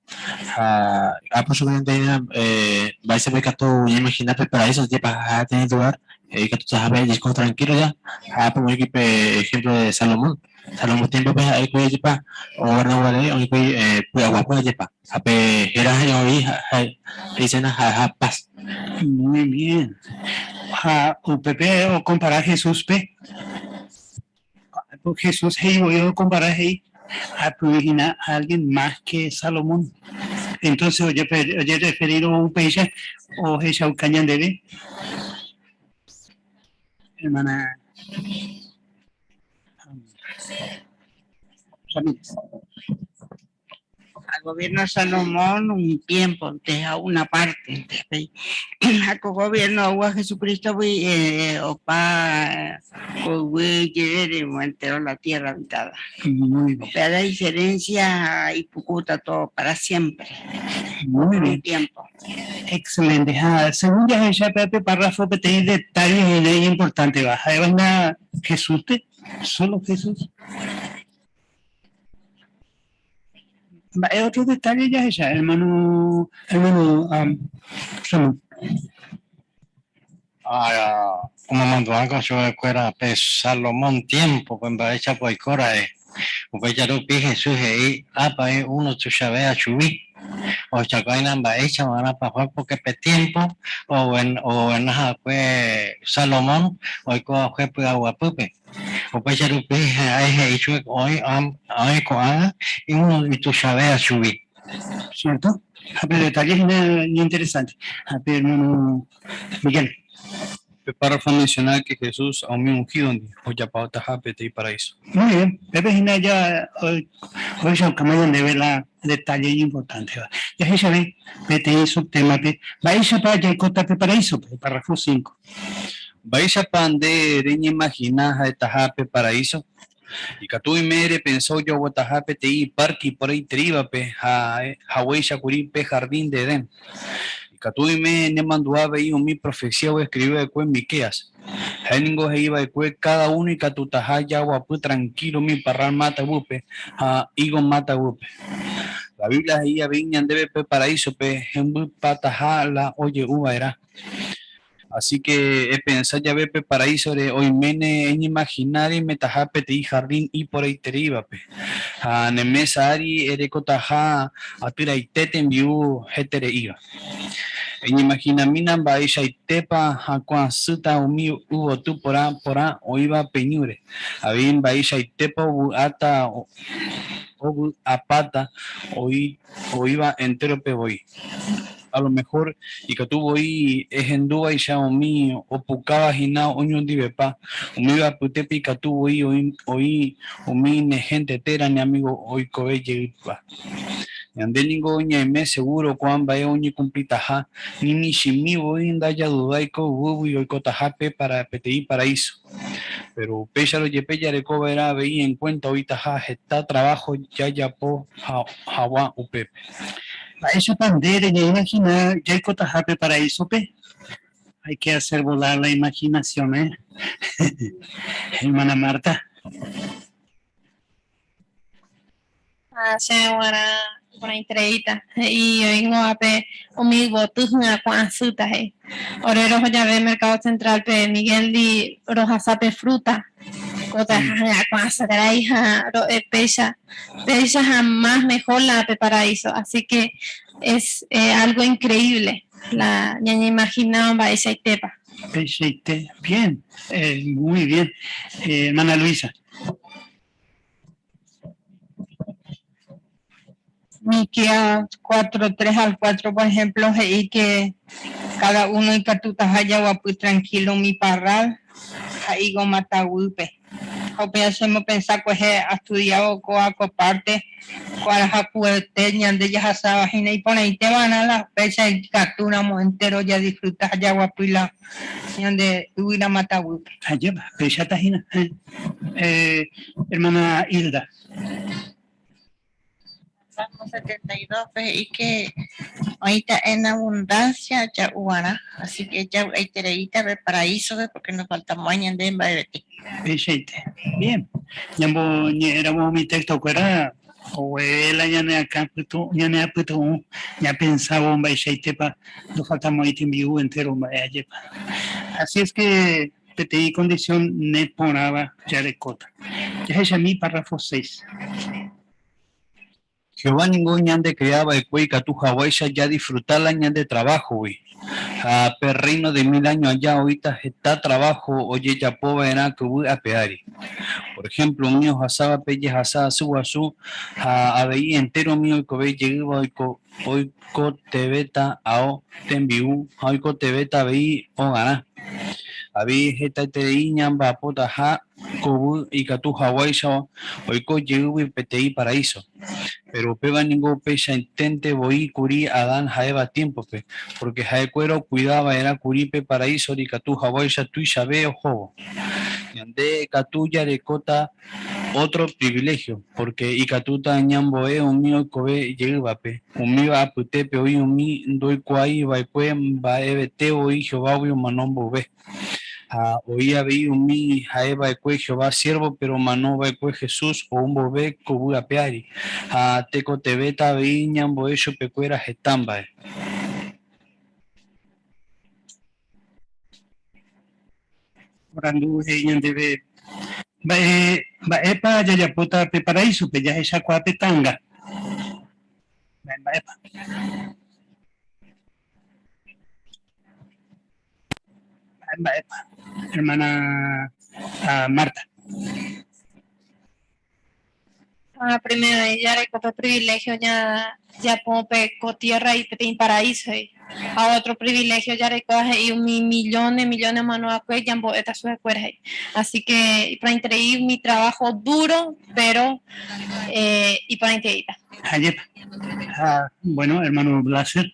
Ha ápo chupe ñande eh, mba'éichapa ikatu ñaimagina pe paraíso, ajépa ha peteĩ lugar ikatutahápe jaiko tranquilo ja. Ha ápe oĩkuri pe ejemplo de Salomón. Salomón tiémpope ha'ékuri ajépa ogoverna guare oĩkuri py'aguapy ajépa. Ha pe héra he'i oĩ he'iséna ha'eha paz. Muy bien. Ha upépe okompara Jesúspe. Jesús he'i voi okompara he'i apyvi hína alguien más que Salomón. Entonces ojerreferírõ upéicha ohechauka ñandéve hermana Ramírez. Al gobierno Salomón un tiempo, deja una parte. Ha ko gobierno oúva Jesucristo-gui eh, opa ko yvy jerére entero la tierra habitada. Muy bien. Upéva la diferencia ha ipukúta todo para siempre. Muy Un bien. tiempo. Excelente. Ha, según jahecha pe párrafo peteĩ detalle hína iñimportánteva, ha'éva hína Jesús-pe, solo Jesús. Mba'e otro detalle jahecha, hermano, hermano um, Ramón? Ha omomandu'áko chupekuéra pe Salomón tiémpope mba'éichapa oiko ra'e. Upéicha rupi Jesús he'i, Ápa oĩ uno tuichavéva chugui, ohechakuaáina mba'éicha va'erãpa hue, pórke pe tiémpo ogoverna hague Salomón oiko va'ekue py'aguapýpe. Upéicha rupi ha'e he'i chupe oĩ ko'ág̃a uno ituichavéva chugui. Cierto? Ha pe detalle hína iñinteresante. Ha pe hermano Miguel. Pe párrafo omenciona que Jesús ha umi unhídondi ojapotaha peteĩ paraíso. Muy bien. Pépe hína ja ohechaukáma ñandéve la detalle iñimportánteva. Jahechave peteĩ subtémape mba'éichapa jaikóta pe paraísope, párrafo 5. Mba'éichapa nde reñeimagina ha'etaha pe paraíso? Ikatu oime repensa ojoguataha peteĩ párke iporãitereívape ha haguéicha kuri pe hardín de Edén. Ikatu oime nemandu'a avei umi profesía oeskrivi va'ekue Miqueas. Ha'e ningo he'i va'ekue káda uno ikatutaha jaguapy trankílo umi parrál máta guýpe ha ígo máta guýpe. La Biblia he'i avei ñandéve pe paraísope hembypataha la oje'u va'erã. Así ke epensa jave pe paraísore oiméne eñeimagina reimetaha peteĩ hardín iporãitereívape, ha ne mesa ári erekotaha atyraite tembi'u hetereíva. Eñeimaginamína mba'eichaitépa hakuãsýta umi yvoty porã porã oĩva pe ñúre, avei mba'eichaitépa ovy'áta ovy'apáta oĩva entérope voi. A lo mejor ikatu voi ehendúvaicha umi opukáva hína oñondivepa, umíva apytépe ikatu voi oĩ umi ne hénte térã ne amígo oikove jeýva. Ñande ningo ñaime segúro ko'ã mba'e oñekumplitaha, ni michĩmi voi ndajadudái ko yvýgui oikotaha pe peteĩ paraíso. Péro upéicharõ jepe jareko va'erã avei enkuénta oĩtaha heta traváho jajapo hag̃ua upépe. Mba'éichapa nde reñeimagina jaikotaha pe paraísope? Hay que hacer volar la imaginación, ¿eh? Hermana Marta. Ha chéve g̃uarã iporãitereíta, he'i oĩngovape umi yvoty hyakuã asýta, he'i. Ore roho jave Mercado Central-pe Miguel-ndi rohasa pe fruta, kóta ha hyakuã asy ha ro'e péicha, péicha ha más mejor la pe paraíso, así que es algo increíble la ñañeimagináva mba'eichaitépa. Peichaite, bien, muy bien, hermana Luisa. Miqueas 4, 3 al 4, por ejemplo, he'i que cada uno ikatutaha jaguapy tranquilo umi parral ha higo mata guýpe. Ha upéva chemopensa kuehe astudiávo kóva ko parte, ko arahakuete ñande jahasáva hína iporãite va'erã la péicha ikatúramo entero jadisfruta ha jaguapy la ñande yvyra mata guýpe. Ajépa, péichata hína. Eh, hermana Hilda. Salmo 72 pe he'i que oĩta en abundancia ja'uvarã, así que javy'aitereíta pe paraíso-pe porque nofaltamo'ãi ñande mba'evete. Peichaite. Bien. Ñamboñe'ẽramo umi texto-kuéra ogueve la ñane akã pytu, ñane apytu'ũ ñapensávo mba'eichaitépa ndofaltamo'ãi tembi'u entero mba'e ajépa. Así es que peteĩ condición neporãva jarekóta. Jahechami párrafo 6. Jehová ningo ñandekrea va'ekue ikatu haguéicha jadisfruta la ñande traváhogui. Ha pe Rréino de Mil Áño aja oĩta heta traváho ojejapo va'erã ko yvy ape ári. Por ehémplo, umi ohasáva pe jehasa asy guasu ha avei entéro umi oikove jeýva oikotevẽta ao, tembi'u ha oikotevẽta avei hogarã. Avei hetaiterei ñamba'apotaha ko yvy ikatu haguáicha oiko jeýgui peteĩ paraíso. Péro upéva ningo upeichaiténte voi kuri Adán ha Eva tiémpope, pórke ha'ekuéra okuida va'erã kuri pe paraísore ikatu haguáicha tuichave ohóvo. Ñande katu jarekóta ótro priviléhio, pórke ikatúta ñambo'e umi oikove jeývape, umíva apytépe oĩ umi ndoikuaái va'ekue mba'evete voi Jehovágui omano mboyve. Ha oĩ avei umi ha'e va'ekue Jehová siérvo péro omano va'ekue Jesús ou mboyve ko yvy ape ári, ha tekotevẽta avei ñambo'e chupekuéra heta mba'e. Porandu he'i ñandéve, Mba'e mba'épa jajapóta pe paraísope jahechakuaa pe tanga? Mba'e mba'épa? Mba'e mba'épa, hermana ah, Marta? Ah, primero jareko pe privilegio jajapo pe ko tierra y peteĩ paraíso he'i. Ha otro privilegio jarekóva he'i umi millones, millones omano'akue jambo'éta chupekuéra he'i. Así que iporãiterei umi trabajo duro, pero eh, iporãitereíta. Ajépa. Ha, bueno, hermano Blaser.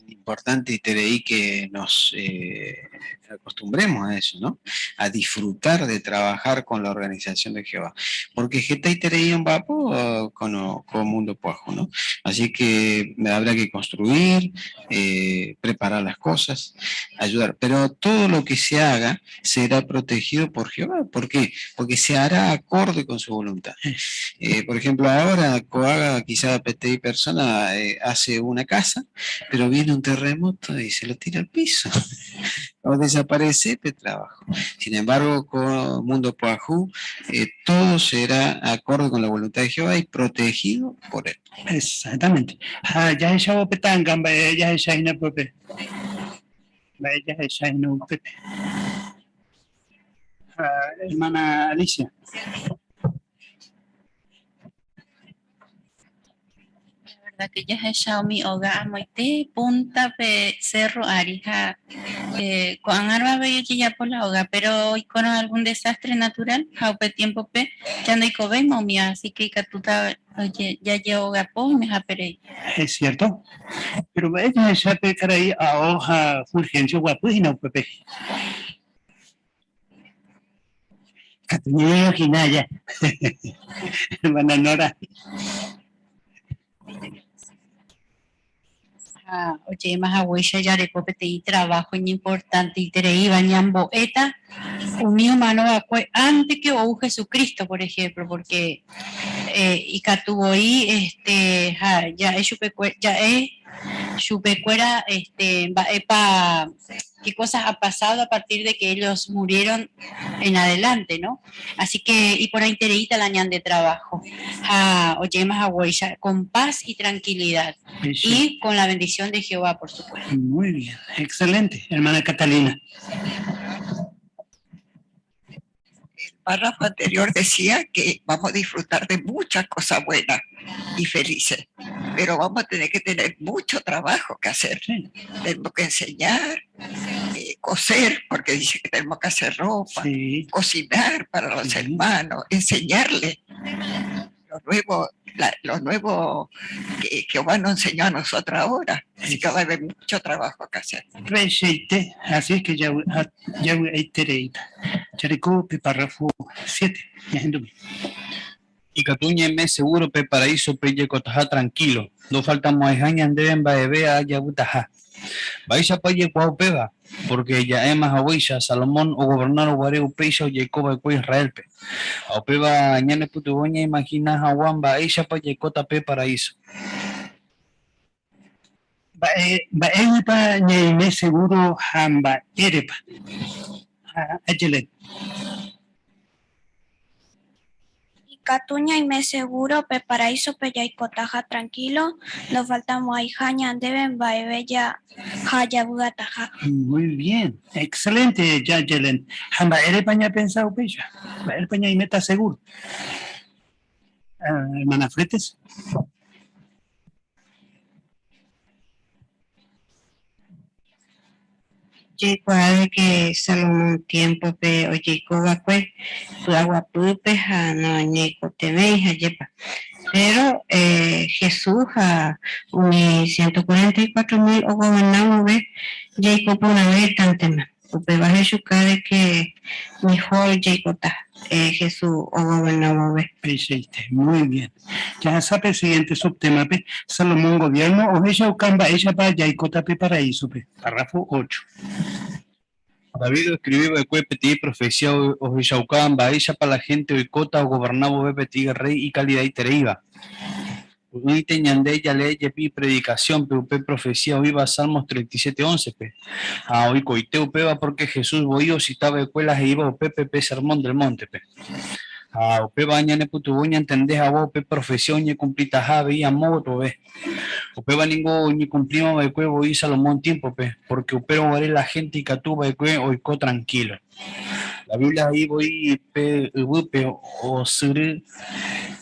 Importanteiterei que nos eh, acostumbremos a eso, ¿no? A disfrutar de trabajar con la organización de Jehová. Porque hetaiterei omba'apo con ko mundo pyahu, ¿no? Así que habrá que construir, eh, preparar las cosas, ayudar. Pero todo lo que se haga será protegido por Jehová. ¿Por qué? Porque se hará acorde con su voluntad. Eh, por ejemplo, ahora ko'ág̃a quizá peteĩ persona eh, hace una casa, pero viene un terremoto y se lo tira al piso. O desaparece pe trabajo. Sin embargo, con Mundo Pyahu, eh, todo será acorde con la voluntad de Jehová y protegido por él. Exactamente. Ha jahechávo pe ta'anga mba'e jahecha hína upépe. Mba'e jahecha hína upépe. Ha, hermana Alicia. La verdad que jahecha umi óga amoite punta pe cerro ári ha eh, ko'ág̃a avei ojejapo la óga, pero oikórõ algún desastre natural ha upe tiempo-pe ja ndoikovéima umíva, así que ikatúta oje, jajeogapo oimehápe rei. Es cierto. Pero mba'e jahecha pe karai ao ha Fulgencio guapy hína upépe. Katu ñañeimagina ja. Hermana Nora. Ha oje'éma haguéicha jareko peteĩ trabajo iñimportanteitereíva ñambo'éta umi omanova'ekue antes que ou Jesucristo, por ejemplo, porque ikatu voi este ha ja'e chupekue ja'e chupekuéra este mba'épa qué cosas ha pasado a partir de que ellos murieron en adelante, ¿no? Así que iporãitereíta la ñande trabajo ha oje'éma haguéicha con paz y tranquilidad y con la bendición de Jehová, por supuesto. Muy bien, excelente, hermana Catalina. El párrafo anterior decía que vamos a disfrutar de muchas cosas buenas y felices, pero vamos a tener que tener mucho trabajo que hacer. Tenemos que enseñar, coser, porque dice que tenemos que hacer ropa, cocinar para los hermanos, enseñarles lo nuevo, lo nuevo que Jehová nos enseñó a nosotros ahora. Así que va a haber mucho trabajo que hacer. Recheite, así es que ya, ya tereita. Jareko pe párrafo 7. Ikatu ñaime seguro pe paraíso pe jeikotaha tranquilo. No faltamos ñandéve mba'eve javy'ataha. Mba'éichapa ojekuaa upéva, porque ja'éma haguéicha Salomón ogobernárõ guare upéicha ojeikova'ekue Israelpe. Ha upéva ñanepytyvõ ñaimagina hag̃ua mba'éichapa jaikóta pe paraíso. Mba'éguipa ñaime seguro ha mba'érepa. Ha Ayelet. Ikatu ñaime seguro pe paraísope jaikotaha tranquilo, ndofaltamo'ãiha ñandéve mba'eve ha javy'ataha. Muy bien, excelente, Yayelen. Ha mba'érepa ñapensa upéicha? Mba'érepa ñaiméta seguro? Hermana Fretes. Jaikuaa de que Salomón tiempo-pe ojeikova'ekue py'aguapýpe ha noñeikotevẽi hajépa. Pero Jesús ha umi 144 000 ogoverna vove jaiko porãvétantema. Upéva hechuka de que mejor jaikóta Jesús ogoverna vove. Peichaite, muy bien. Jahasa pe siguiente subtema-pe, Salomón gobierno ohechauka mba'éichapa jaikóta pe paraíso-pe. Párrafo 8. David oescribiva'ekue peteĩ profecía ohechaukáva mba'éichapa la gente oikóta ogoberna vove peteĩ rey ikalidaitereíva. Py'ỹinte ñande jalee jepi predicación-pe upe profecía oĩva Salmos 37.11-pe. Ha oikoite upéva porque Jesús voi ocitava'ekue la he'íva upépe pe Sermón del Monte-pe. Ha upéva ñanepytyvõ ñantende hag̃ua upe profecía oñecumplitaha avei amo gotove. Upéva ningo oñecumplímava'ekue voi Salomón tiempo-pe, porque upérõ guare la gente ikatuva'ekue oiko tranquilo. La Biblia he'i voi pe yvýpe osyry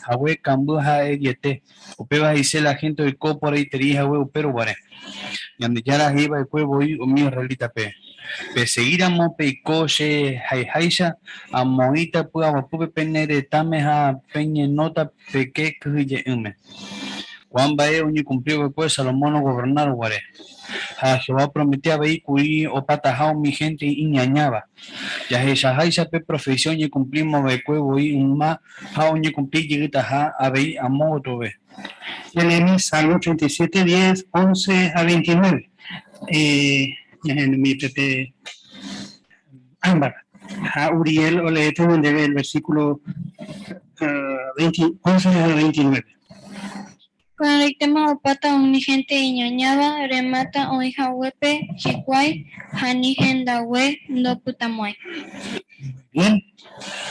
hague kamby ha eyete. Upéva he'ise la gente oiko porãiterei hague upérõ guare. Ñandejára he'iva'ekue voi umi israelita-pe. Peseguíramo peiko che ha'eháicha amoĩta py'aguapýpe pene retãme ha peñenóta peke kyhyje'ỹme. Ko'ã mba'e oñecumpliva'ekue Salomón ogobernárõ guare. Ha Jehová promete avei kuri opataha umi gente iñañáva. Jahechaháicha pe profecía oñecumplímava'ekue voi yma ha oñecumpli jeytaha avei amo gotove. Leemi Salmo 37, 10, 11 a 29. Ñahendumi Pepe Ámbar. Ha Uriel oleéta ñandéve el versículo 20, 11 al 29. Ko'ẽrõitéma opáta umi gente iñañáva remáta oĩhaguépe hikuái ha ni hendague ndopytamo'ãi. Bien.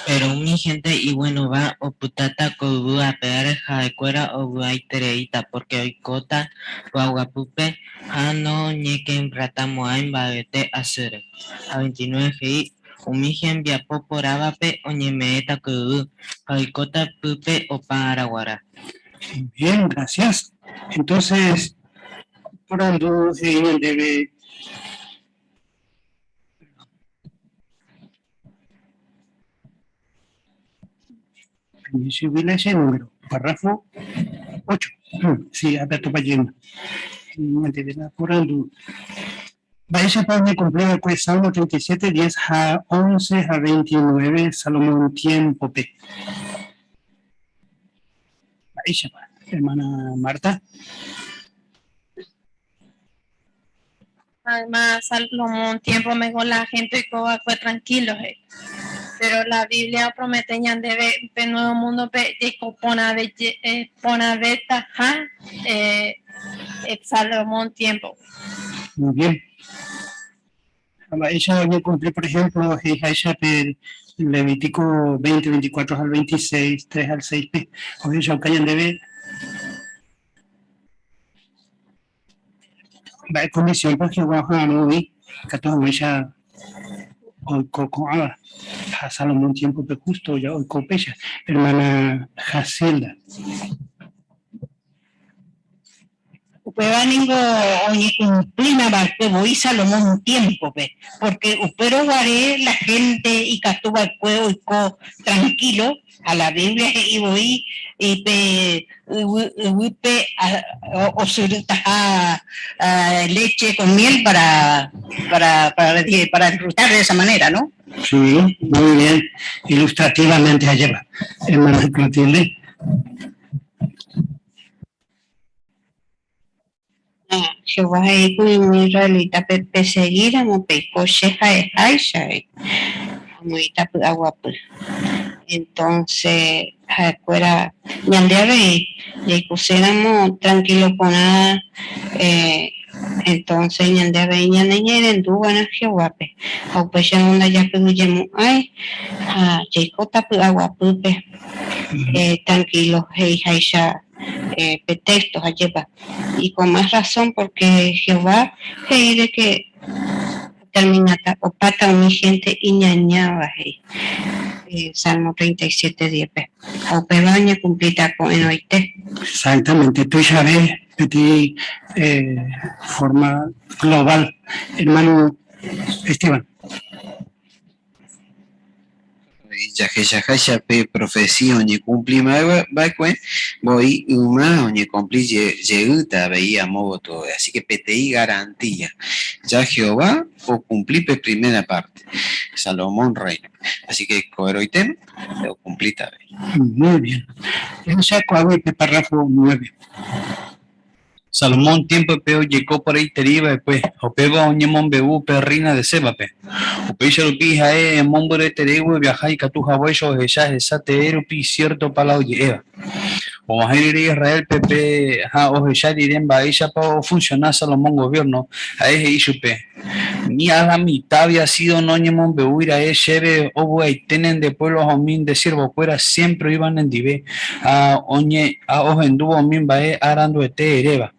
Pero umi gente iguénova opytáta ko yvy ape ári ha'ekuéra ovy'aitereíta porque oikóta py'aguapýpe ha noñekembratamo'ãi mba'evete asýre. Ha 29 he'i umi hembiapo porãvape oñeme'ẽta ko yvy ha oikóta pype opa ára g̃uarã. Bien, gracias. Entonces, porandu he'i ñandéve che número, párrafo 8. Sí, Alberto Pallena. Ñandéve la porandu. Mba'éichapa oñecumpliva'ekue Salmo 37, 10 ha 11 ha 29 Salomón tiempo-pe. Mba'éichapa, hermana Marta. Además, Salomón tiempo mejor la gente oikóva fue tranquilo. Pero la Biblia promete ñandéve pe nuevo mundo pe jaiko porãve porãvetaha Salomón tiempo. Muy bien. Ella oñecumpli, por ejemplo, he'iháicha pe Levítico 20, 24 al 26, 3 al 6 pe ohechauka ñandéve mba'e condición-pa Jehová oha'arõ ikatu hag̃uáicha oiko ko'ãva ha Salomón tiempo-pe justo ja oiko upéicha. Hermana Jacielda. Upéva ningo oñekumplíma va'ekue voi Salomón tiémpope, pórke upérõ guare la hénte ikatu va'ekue oiko trankílo, ha la Biblia he'i voi pe yvýpe osyrytaha léche con miel para para disfrutar de esa manera, no? Sí, muy bien, ilustrativamente ajépa, hermana Clotilde. Jehová he'i kuri umi israelítape, Pesegíramo peiko che ha'eháicha, he'i, amoĩta py'aguapy. Entónse ha'ekuéra, ñande avei jaikoséramo trankílo porã, entónse ñande avei ñaneñe'ẽrendu va'erã Jehovápe, ha upéicharõ ndajakyhyjemo'ãi ha jaikóta py'aguapýpe trankílo he'iháicha pe texto, ajépa? Y con más razón porque Jehová he'i de que otermináta, opáta umi hénte iñañáva, he'i Salmo 37, 10-pe. Ha upéva oñekumplíta ko'ẽrõite. Exactamente, tuichave peteĩ forma global, hermano Esteban. Jahechaháicha pe profecía oñekumpli va'ekue, voi yma oñekumpli jeýta avei amo gotyove. Así que peteĩ garantía. Ya Jehová okumpli pe primera parte, Salomón reino. Así que ko'ẽrõitéma okumplíta avei. Muy bien. Jahecha ko'águi pe párrafo 9. Salomón tiémpope ojeko porãiterei va'ekue, ha upéva oñemombe'u pe rréina de Sébape. Upéicha rupi ha'e mombyryetereígui oviaha ikatu haguéicha ohecha hesa tee rupi siértopa la oje'éva. Og̃uahẽ rire Israélpe pe ha ohecha rire mba'éichapa ofunsiona Salomón goviérno, ha'e he'i chupe, Ni a la mitad había sido noñemombe'úi ra'e chéve ovy'aite nende pueblo ha umi nde siervokuéra siémpre oĩva nendive ha ohendúva umi mba'e aranduete eréva.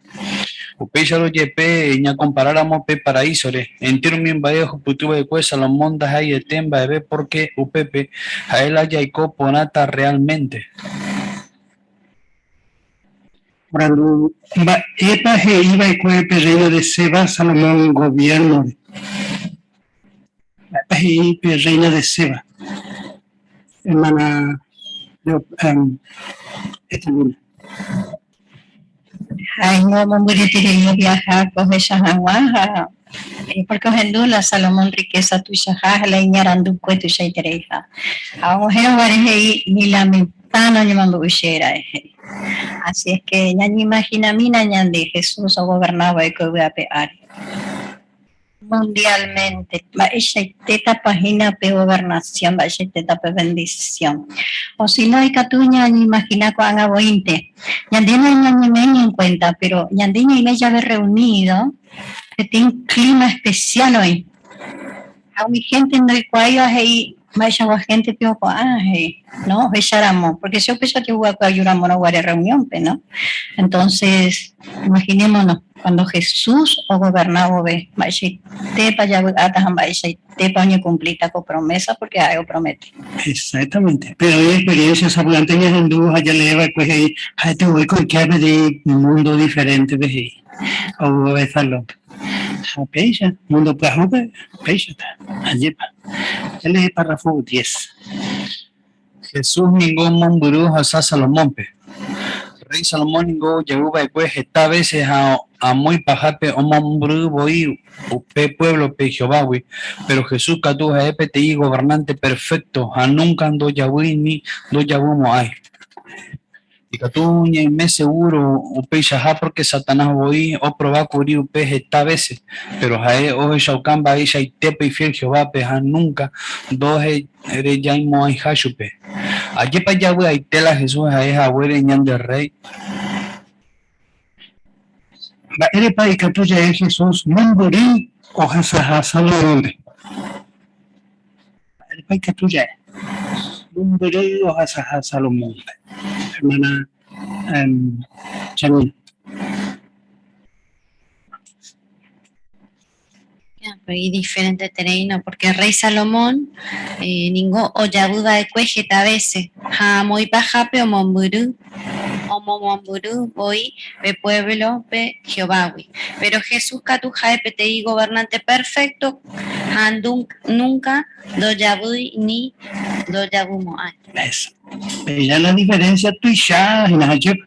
Upéicharõ jepe ñakomparáramo pe paraísore, entéro umi mba'e ohupyty va'ekue Salomón ndaha'eiete mba'eve pórke upépe ha'e la jaiko porãta rreálmente. Porandu, Mba'épa he'i va'ekue pe rréina de Seba Salomón goviérnore? Mba'épa he'i pe rréina de Seba? Hermana Etelvina. Ha'éngo mombyryterei oviaha ohecha hag̃ua ha pórke ohendu la Salomón rrikésa tuichaha ha la iñarandukue tuichaitereiha. Ha og̃uahẽrõ guare he'i ni la mitã noñemombe'u che ra'e, he'i. Así es que ñañeimahinamína ñande Jesús ogoverna va'ekue yvy ape ári. Mundialmente, mba'eichaitétapa hína pe gobernación, mba'eichaitéta pe bendición. O si no, ikatu ñañeimagina ko'ág̃a voínte. Ñande nañañeme'ẽi en cuenta, pero ñande ñaime jave reunido, peteĩ clima especial oĩ. Ha umi hénte ndoikuaáiva he'i mba'eichagua hénte pio ko'ág̃a he'i, no, ohecha ramo, porque che upéicha ojehu'akue aju ramórõ guare reunión-pe, no. Entonces, imaginémonos, cuando Jesús ogoberna vove, mba'eichaitépa javy'áta ha mba'eichaitépa oñekumplíta ko promesa, porque ha'e opromete. Exactamente. Pero oĩ experiencia sapy'ánte ñahendu ha jalee va'ekue he'i ha'ete voi ko oike peteĩ mundo diferente-pe he'i ou vove salón-pe. Ha péicha, mundo pyahúpe péichata. Ajépa. Jalee párrafo diez. Jesús ningo mombyry ohasa Salomónpe. Rréi Salomón ningo ojavy va'ekue heta vése ha amo ipahápe omombyry voi upe puévlope Jehovágui. Péro Jesús katu ha'e peteĩ governánte perfékto ha núnka ndojavýi ni ndojavymo'ãi. Ikatu ñaime seguro upeichaha porque Satanás voi oproba kuri upe heta vece, pero ha'e ohechauka mba'eichaitépa ifiel Jehovápe ha nunca ndohejaimo'ãiha chupe. Ajépa javy'aite la Jesús ha'e haguére ñande Rey? Mba'érepa ikatu ja'e Jesús mombyry ohasaha Salomónpe? Mba'érepa ikatu ja'e mombyry ohasaha Salomónpe, hermana Janina? Y diferente tereino, porque rey Salomón eh, ningo ojavy va'ekue heta vece, ha amo ipahápe omombyry, omomombyry voi pe pueblo-pe Jehovágui. Pero Jesús katu ha'e peteĩ gobernante perfecto ha nunca ndojavýi ni ndojavymo'ãi. Eso. Péicha la diferencia tuicha hína ajépa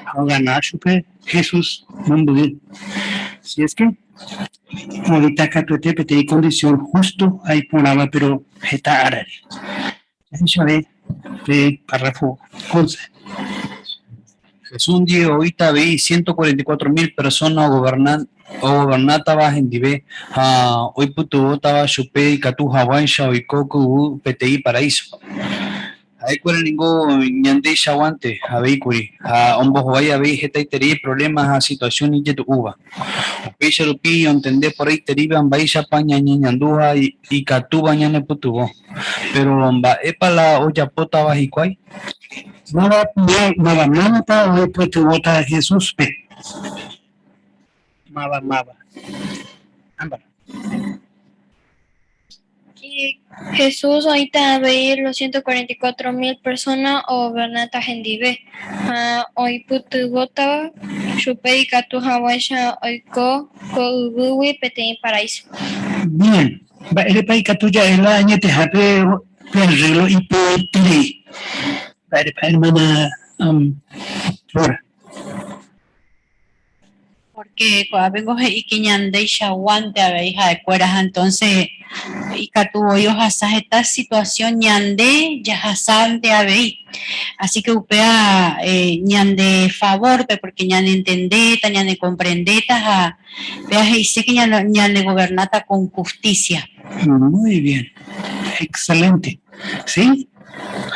ha ogana chupe Jesús mombyry. Si es que oĩta katuete peteĩ condición justo ha iporãva pero heta árare. Jahechave pe párrafo 11. Jesús ndive oĩta avei 144 mil persóna ogovernátava hendive ha oipytyvõtava chupe ikatu haguãicha oiko ko yvy peteĩ paraíso. Ha'ekuéra ningo ñandeichaguánte avei kuri ha ombohovái avei hetaiterei provléma ha situasión ijetu'úva. Upéicha rupi ontende porãitereíva mba'éichapa ñañeñandu ha ikatúva ñanepytyvõ. Péro mba'épa la ojapótava hikuái? Máva máva mávapa oipytyvõta Jesúspe? Máva máva. Ámbara. Y Jesús oĩta avei los 144 mil persóna ogovernáta hendive, ha oipytyvõtava chupe ikatu hag̃uáicha oiko ko yvýgui peteĩ paraíso. Bien, mba'érepa ikatu ja'e la añetehápe pe arreglo iporãiterei? Mba'érepa hermana Flora? Porque ko'ápengo he'i que ñandeichaguánte avei ha'ekuéra ha entonces ikatu voi ohasa heta situación ñande jahasánte avei. Así que upéva eh, ñande favorpe porque ñanentendéta, ñanekomprendéta ha péa he'ise que ñanegobernáta con justicia. Muy bien, excelente. ¿Sí?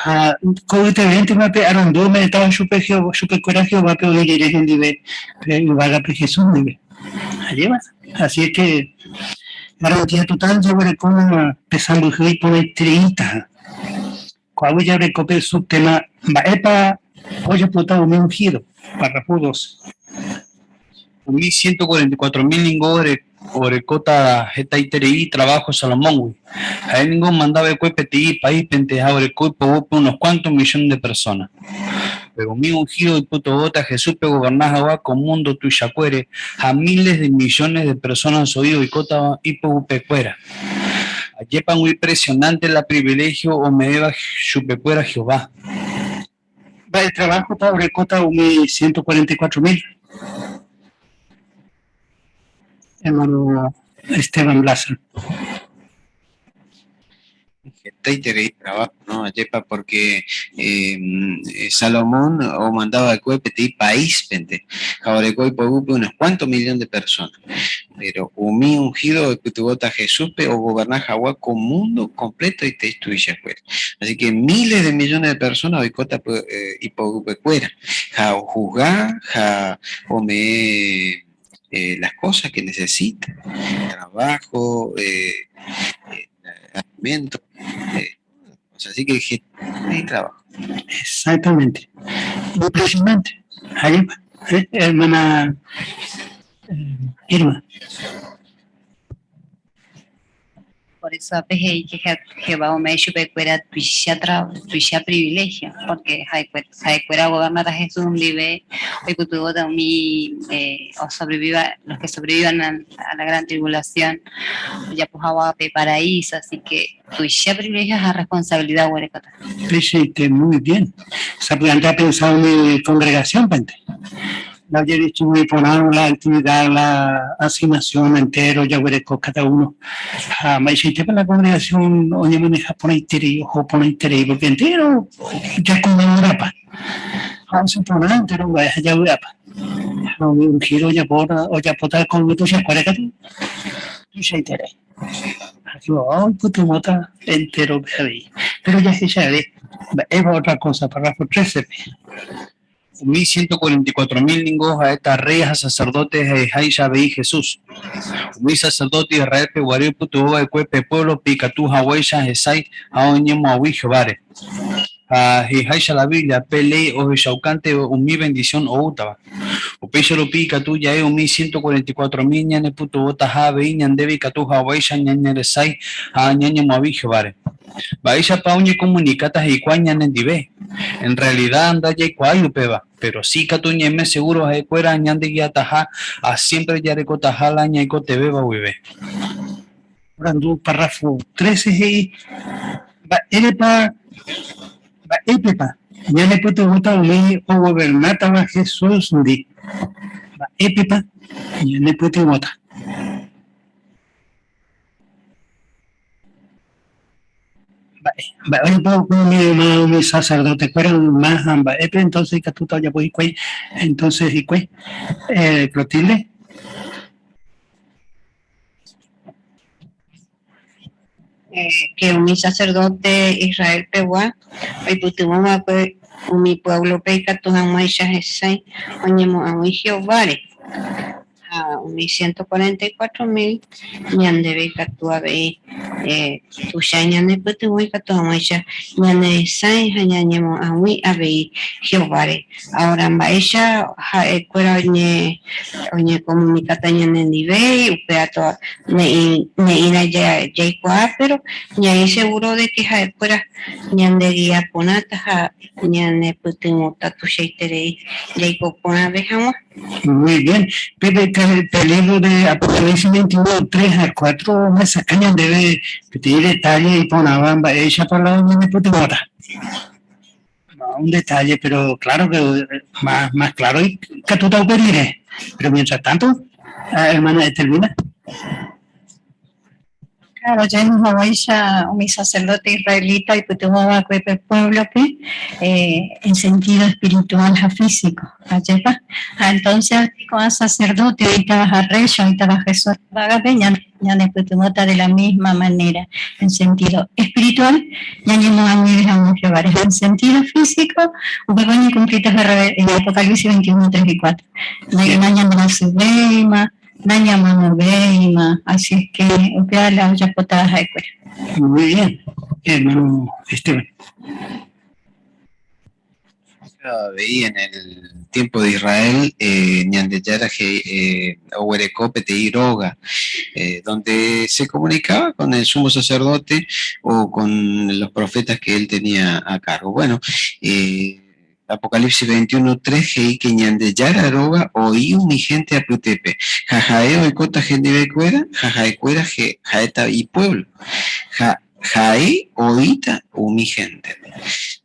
Ha ko'ytevéntema pe arandu ome'ẽtava chupe chupekuéra Jehovápe oĩ rire hendive pe yvágape Jesús ndive. Ajéva? Así es que garantía total jaguerekóma pe sãmbyhy iporãitereítaha. Ko'águi jareko pe subtema Mba'épa ojapóta umi ungido? Párrafo 12. Umi 144 mil ningo orekóta hetaiterei traváho Salomóngui. Ha'e ningo omanda va'ekue peteĩ paíspente ha oreko ipoguýpe unos kuánto millón de persóna. Péro umi unhído oipytyvõta Jesúspe ogoverna hag̃ua ko múndo tuichakuére ha miles de millones de persóna oĩ oikótava ipoguýpekuéra. Ajépa impresionánte la priviléhio ome'ẽva chupekuéra Jehová! Mba'e traváhopa orekóta umi 144 mil? Hermano Esteban Blaser. Hetaiterei trabajo, ¿no? Ajépa porque eh, Salomón omanda va'ekue peteĩ paíspente ha oreko ipoguýpe unos cuantos millón de personas. Pero umi ungido oipytyvõta Jesúspe ogoverna hag̃ua ko mundo completoite tuichakuére. Así que miles de millones de personas oikóta ipoguýpekuéra ha ohusga ha ome'ẽ las cosas que necesita, trabajo, alimento, así que hetaiterei trabajo. Exactamente. Impresionante. Ajépa, hermana Irma. Por eso ápe he'i que Jehová ome'ẽ chupekuéra tuicha tuicha privilegio, porque ha'ekuéra ogobernáta Jesús ndive oipytyvõta umi eh, sobreviva, los que sobrevivan a la gran tribulación ojapo hag̃ua pe paraíso, así que tuicha privilegio ha responsabilidad oguerekóta. Peichaite, muy bien. Sapy'ánte apensa umi congregación-pente. La ojedistribui porã la actividad, la asignación entero jaguereko cada uno. Ha mba'eichaitépa la congregación oñemaneja porãiterei, oho porãiterei, porque entero jakonmemorapa. Ha osẽ porã entero mba'e ha javy'ápa. Ha umi ungido ojapóta ojapóta ko yvy tuichakuére katu tuichaiterei. Ha Jehová oipytyvõta entérope avei. Péro jahechave mba'épa ótra kósa párrafo 13-pe. Umi 144.000 ningo ha'éta rréi ha saserdóte he'iháicha avei Jesús. Umi saserdóte Israélpe guare oipytyvõ va'ekue pe puévlope ikatu haguéicha hesãi ha oñemoag̃ui Jehováre. Ha he'iháicha la Biblia, pe léi ohechaukánte umi vendisión oútava. Upéicha rupi ikatu ja'e umi 144.000 ñanepytyvõtaha avei ñandéve ikatu haguéicha ñañeresãi ha ñañemoag̃ui Jehováre. Mba'éichapa oñekomunikáta hikuái ñanendive? En rrealida ndajaikuaái upéva, péro si katu ñaime segúro ha'ekuéra ñandegiataha ha siémpre jarekotaha la ñaikotevẽva guive. Porandu párrafo 13 he'i, Mba'érepa, mba'épepa ñanepytyvõta umi ogovernátava Jesúsndi? Mba'épepa ñanepytyvõta? Mba'e, mba'épa umi umi sacerdote-kuéra yma ha mba'épe entonces ikatúta ojapo hikuái entonces hikuái? Eh, Clotilde. Eh, que umi sacerdote Israel pegua oipytyvõ va'ekue umi pueblo-pe ikatu hag̃uáicha hesãi oñemo'ag̃ui Jehováre. Ha umi 144.000 ñandéve ikatu avei tuicha ñanepytyvõ ikatu hag̃uáicha ñaneresãi ha ñañemo'ag̃ui avei Jehováre. Ahora mba'éicha ha'ekuéra oñekomunikáta ñanendive, upéva ne'ĩra jaikuaa, péro ñaĩ segúro de ke ha'ekuéra ñandegia porãta ha ñanepytyvõta tuichaiterei jaiko porãve hag̃ua. Muy bien. Pepe, pe libro de Apocalipsis 21, 3 al 4 omyesakã ñandéve peteĩ detalle iporãva mba'éichapa la ñanepytyvõta. Un detalle, pero claro que más, más claro ikatúta upe rire. Pero mientras tanto, hermana Etelvina. Claro, jahechaháicha umi sacerdote israelita oipytyvõ va'ekue pe pueblo-pe eh, en sentido espiritual ha físico, ajépa? Ha entonces ko'ã sacerdote oĩtava ha rey oĩtava Jesús yvágape ñanepytyvõta de la misma manera, en sentido espiritual ñañemoag̃uive hag̃ua Jehováre, ha en sentido físico upéva oñekumplíta en Apocalipsis 21, 3 y 4. Nañanderasyvéima, Nañamanovéima, así es que upéva la ojapótava ha'ekuéra. Muy bien, hermano Esteban. Avei en el tiempo de Israel, eh, Ñandejára eh, oguereko peteĩ róga, eh, donde se comunicaba con el sumo sacerdote o con los profetas que él tenía a cargo. Bueno, eh, Apocalipsis 21, 3 he'i ke Ñandejára róga oĩ umi hénte apytépe, ha ha'e oikóta hendivekuéra ha ha'ekuéra ha'éta ipuévlo, ha ha'e oĩta umi héntepe.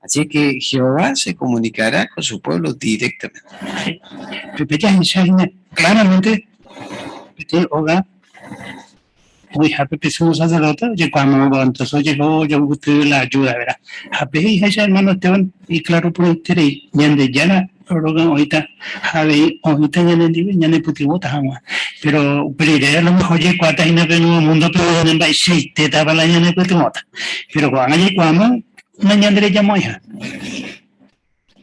Así que Jehová se comunicará con su pueblo directamente. Pépe jahecha hína claramente peteĩ óga Oĩhápe pe sumo sacerdote ojekuaa moõva, entonces ojeho ojehupyty la ayuda, vera. Ha pe he'iháicha hermano Esteban iclaro porãiterei, Ñandejára róga oĩta ha avei oĩta ñanendive ñanepytyvõta hag̃ua. Pero upe rire a lo mejor jaikuaáta hína pe nuevo mundo-pe ñanemba'eichaitétapa la ñanepytyvõta. Pero ko'ág̃a jaikuaáma nañanderejamo'ãiha.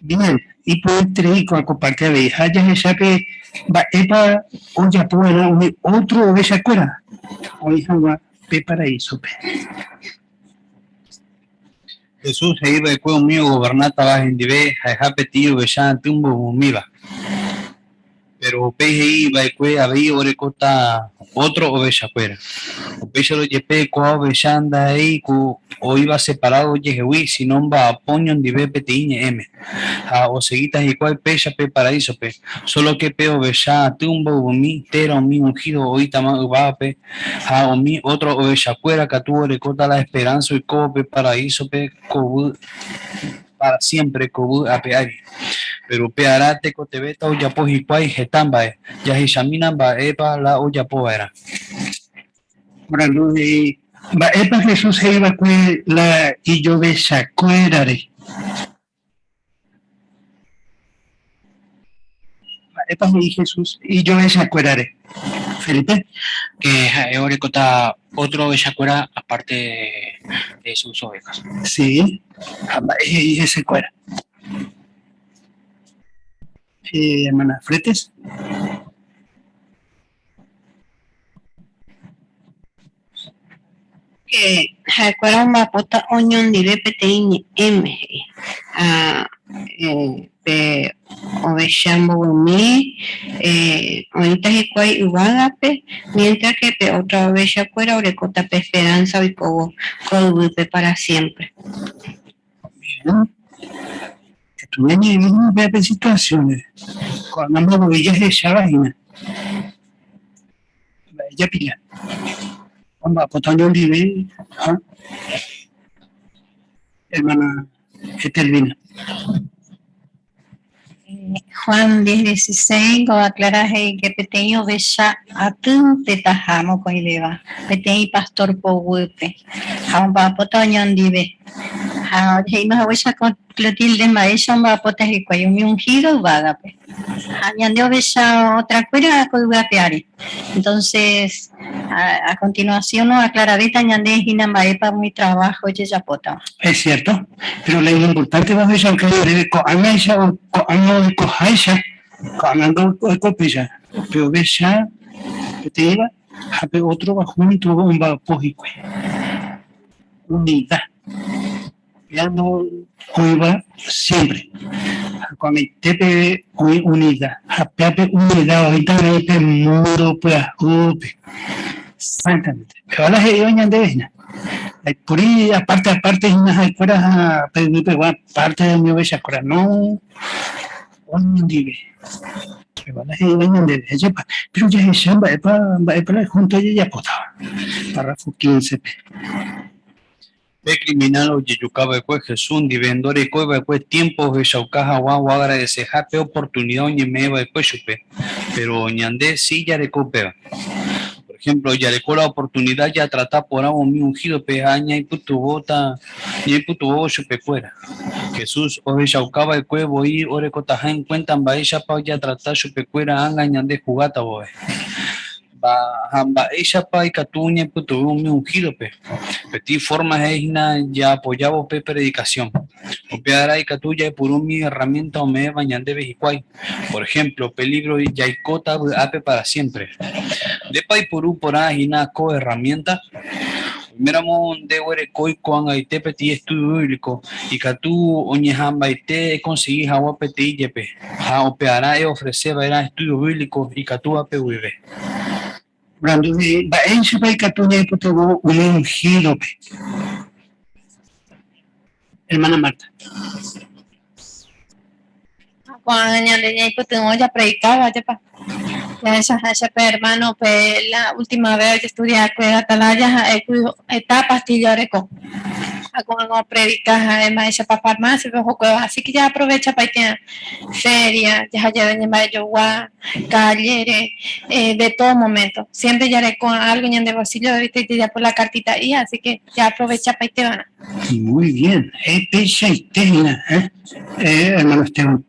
Bien, iporãiterei ko'ã ko párte avei ha jahecha pe mba'épa ojapo va'erã umi ótro ovechakuéra oĩ hag̃ua pe paraísope. Jesús he'i va'ekue umi ogovernátava hendive ha'eha peteĩ ovecha aty mbovy'umíva. Péro upéi he'i va'ekue avei orekóta ótro ovechakuéra. Upéicharõ jepe ko'ã ovecha ndaha'éi ku oĩva separádo ojehegui, síno omba'apo oñondive peteĩ ñe'ẽme. Ha osegíta hikuái péicha pe paraísope, sólo ke pe ovecha aty mbovymi térã umi unhído oĩtama yvágape ha umi ótro ovechakuéra katu orekóta la esperánsa oikóvo pe paraísope ko yvy pára siémpre ko yvy ape ári. Péro upearã tekotevẽta ojapo hikuái heta mba'e. Jahechamína mba'épa la ojapo va'erã. Porandu he'i, Mba'épa Jesús he'i va'ekue la ijovechakuérare? Mba'épa he'i Jesús ijovechakuérare? Felipe. Que ha'e orekóta otro ovechakuéra aparte de sus ovejas. Sí, ha mba'e he'i hesekuéra? Hermana Fretes. Que ha'ekuéra omba'apóta oñondive peteĩ ñe'ẽme, he'i. Ha pe ovecha mbovymi oĩta hikuái yvágape, mientras que pe otra ovechakuéra orekóta pe esperanza oikóvo ko yvýpe para siempre. Bien. Estuve ñe'ẽme upépe situaciones. Ko'ág̃a mbovy jahecháva hína. Mba'e japilla. Omba'apóta oñondive ha hermana Etelvina. Juan 10, 16 oaclara he'i que peteĩ ovecha atýnte taha mokõivéva, peteĩ pastor poguýpe, ha omba'apóta oñondive. Ha he'íma haguéicha ko Clotilde mba'éicha omba'apóta hikuái umi ungido yvágape. Ha ñande ovecha otrakuéra ko yvy ape ári. Entonces, a, a continuación oaclaravéta ñande hína mba'épa umi trabajo ojejapótava. Es cierto, pero la importante va ohechauka ñandéve ko'ág̃aicha ko'ág̃a oikoháicha, ko'ág̃a oiko péicha, pe ovecha peteĩva ha pe ótrova junto omba'apo hikuái. Unida. Péa oĩva siempre. Ha ko'ag̃aite peve oĩ unida. Ha péape unida oĩta avei pe múndo pyahúpe. Exactamente. Péva la he'íva ñandéve hína. Ndaipóri aparte aparte hína ha'ekuéra ha pe yvy pegua aparte umi ovechakuéra. No, oñondive. Péva la he'íva ñandéve. Ajépa. Péro jahecha mba'épa mba'épa la junto ojejapótava. Párrafo 15-pe. Pe criminal ojejuka va'ekue Jesús ndive ndorekói va'ekue tiempo ohechauka haguã oagradeseha pe oportunidad oñeme'ẽ va'ekue chupe, pero ñande si jareko upéva. Por ejemplo, jareko la oportunidad jatrata porãvo umi ungido-pe ha ñaipytyvõta ñaipytyvõvo chupekuéra. Jesús ohechauka va'ekue voi orekotaha en cuenta mba'éichapa ojatrata chupekuéra ág̃a ñande jugáta vove. Ha mba'éichapa ikatu ñaipytyvõ umi ungido-pe? Peteĩ forma he'i hína jaapojávo pe predikasión. Upearã ikatu jaipuru umi erramiénta ome'ẽva ñandéve hikuái, por ehémplo pe lívro Jaikóta vy'ápe pára siémpre! Ndépa aipuru porã hína ko erramiénta? Oiméramo ndeguerekói ko'ag̃aite peteĩ estúdio bíblico, ikatu oñeha'ãmbaite ekonsegi hag̃ua peteĩ jepe, ha upearã eofrese va'erã estúdio bíblico ikatúvape guive. Porandu he'i, Mba'éichapa ikatu ñaipytyvõ umi unhídope? Hermana Marta. Ko'ág̃a ñande ñaipytyvõ japredikáva, ajépa. Jahechaháicha pe hermano pe la última vez ojestudia'akue Atalaya ha'ékuri heta pastilla oreko. Ha ko'ág̃a opredika ha'e mba'éichapa farmacia-pe ohokuéva. Así que jaaprovechapaite feria, jaha jave ñemba'ejogua, calle-re, de todo momento. Siempre jareko algo ñande bolsillo-pe, viste, jajapo la cartita'i, así que jaaprovechapaiteva'erã. Muy bien, peichaite hína, eh, hermano Esteban.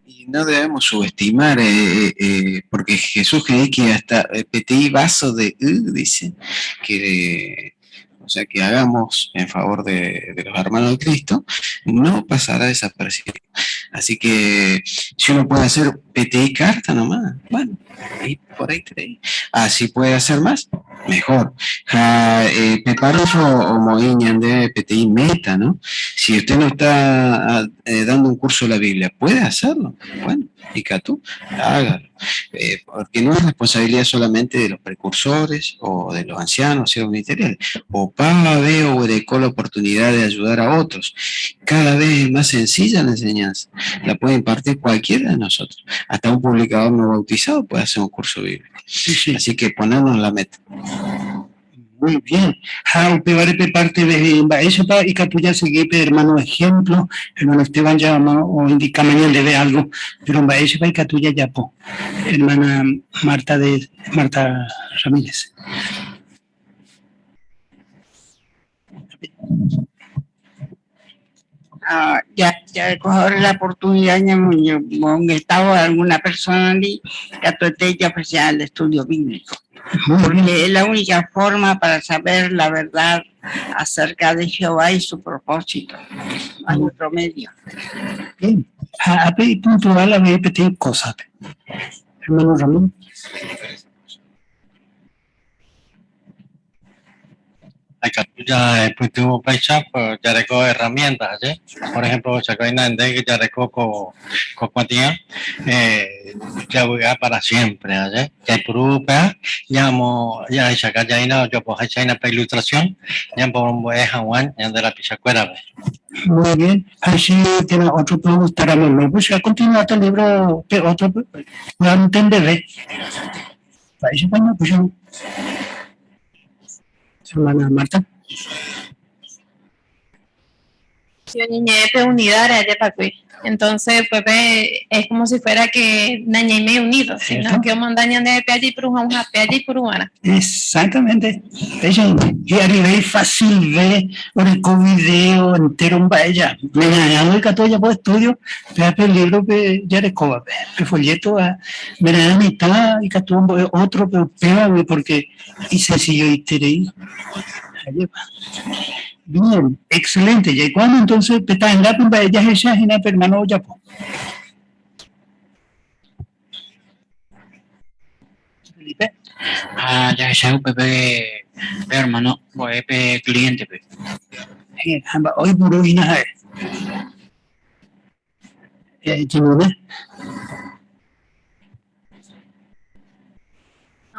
Y no debemos subestimar, eh, eh, eh, porque Jesús cree que hasta peteĩ vaso de y, dice, que, o sea, que hagamos en favor de, de los hermanos de Cristo, no pasará desapercibido. Así que si uno puede hacer peteĩ carta nomás, bueno, ahí por ahí te Ah, si puede hacer más, mejor. Ja, eh, pe párrafo omoĩ ñandéve peteĩ meta, ¿no? Si usted no está ah, eh, dando un curso de la Biblia, ¿puede hacerlo? Bueno, ikatu, hágalo. Eh, porque no es responsabilidad solamente de los precursores o de los ancianos, siervos ministeriales. Opavave oguereko la oportunidad de ayudar a otros. Cada vez es más sencilla la enseñanza. La puede impartir cualquiera de nosotros. Hasta un publicador no bautizado puede hacer un curso bíblico. Así que ponernos la meta. Muy bien. Ha upévare pe parte de mba'éichapa ikatu jasegi pe hermano ejemplo, hermano Esteban ya oindicáma ñandéve algo, pero mba'éichapa ikatu jajapo, hermana Marta de Marta Ramírez. Ah, ya, ya ahora la oportunidad ñamongetavo a alguna persona y katuete ya ofrecía el estudio bíblico. Porque es la única forma para saber la verdad acerca de Jehová y su propósito. No hay otro medio. Bien. Ha ape ipuntual avei peteĩ kósape. Hermano Ramón. Ikatu jaipytyvõ upéicha, pues jareko herramientas, ¿sí? Por ejemplo, chacoina nde jareko ko ko kuatia eh, javy'a para siempre, ¿sí? Jaipuru upéva ñamo jahechaka jaína ojopoháicha pe ilustración ñamombo'e hag̃ua ñande rapichakuérape. Muy bien. Así tiene otro puede gustar a mí. Pues ya continúa este libro, que otro pueda entender. Ahí bueno, pues yo. Hermana Marta. Ñeñe'ẽ unidad Entonces, pues ve, es como si fuera que nañaime unido, sino que manda ñande pe allí por un pe allí por una. Exactamente. Ella, y a nivel fácil ve o video entero un ella. Me ganó el ya por estudio, ve el libro que ya recoba, pe folleto, me da mitad y cató otro, pero pega, porque y sencillo y tere. Bien, excelente. Y cuando entonces está en la pumba ella es ella hermano ya po. Felipe. Ah, ya ya pepe pe hermano, voy pe cliente pe. Hoy por hoy nada. Chimone.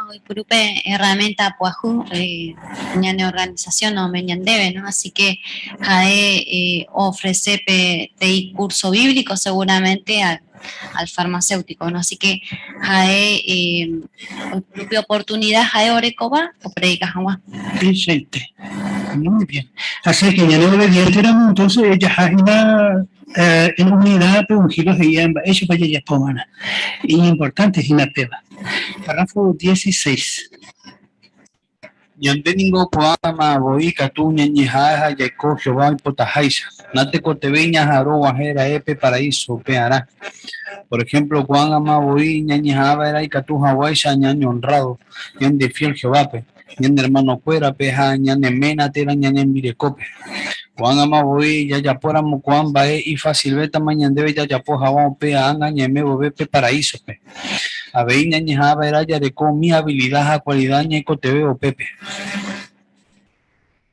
Oipurupe herramienta puaju eh, ñane organización no me ñandebe, ¿no? Así que JAE eh, ofrece pe, pe curso bíblico seguramente al, al farmacéutico, ¿no? Así que JAE eh, oipurupe oportunidad JAE orekoba o predica jagua. Excelente. Muy bien. Así que ya no obediente éramos, entonces ella hajina eh, en unidad pe un giro de yamba, ella vaya ya pomana. Y importante es peba. Párrafo 16. Ñande ningo ko'ág̃ama voi katu ñañeha'ã jaiko Jehová oipotaháicha. Natekotevẽi ñaha'arõ og̃uahẽ pe paraíso upearã. Por ejemplo, ko'ág̃ama voi ñañeha'ãva'erã ikatu hag̃uáicha ñanehonrado, ñandefiel Jehovápe, ñane hermanokuérape ha ñane ména térã ñane rembirekópe. Ko'ág̃ama voi jajapóramo ko'ã mba'e ifacilvétama ñandéve jajapo hag̃ua upe ág̃a ñaime vove pe paraísope. Avei ñañeha'ãva'erã jareko umi habilidad ha cualidad ñaikotevẽ upépe.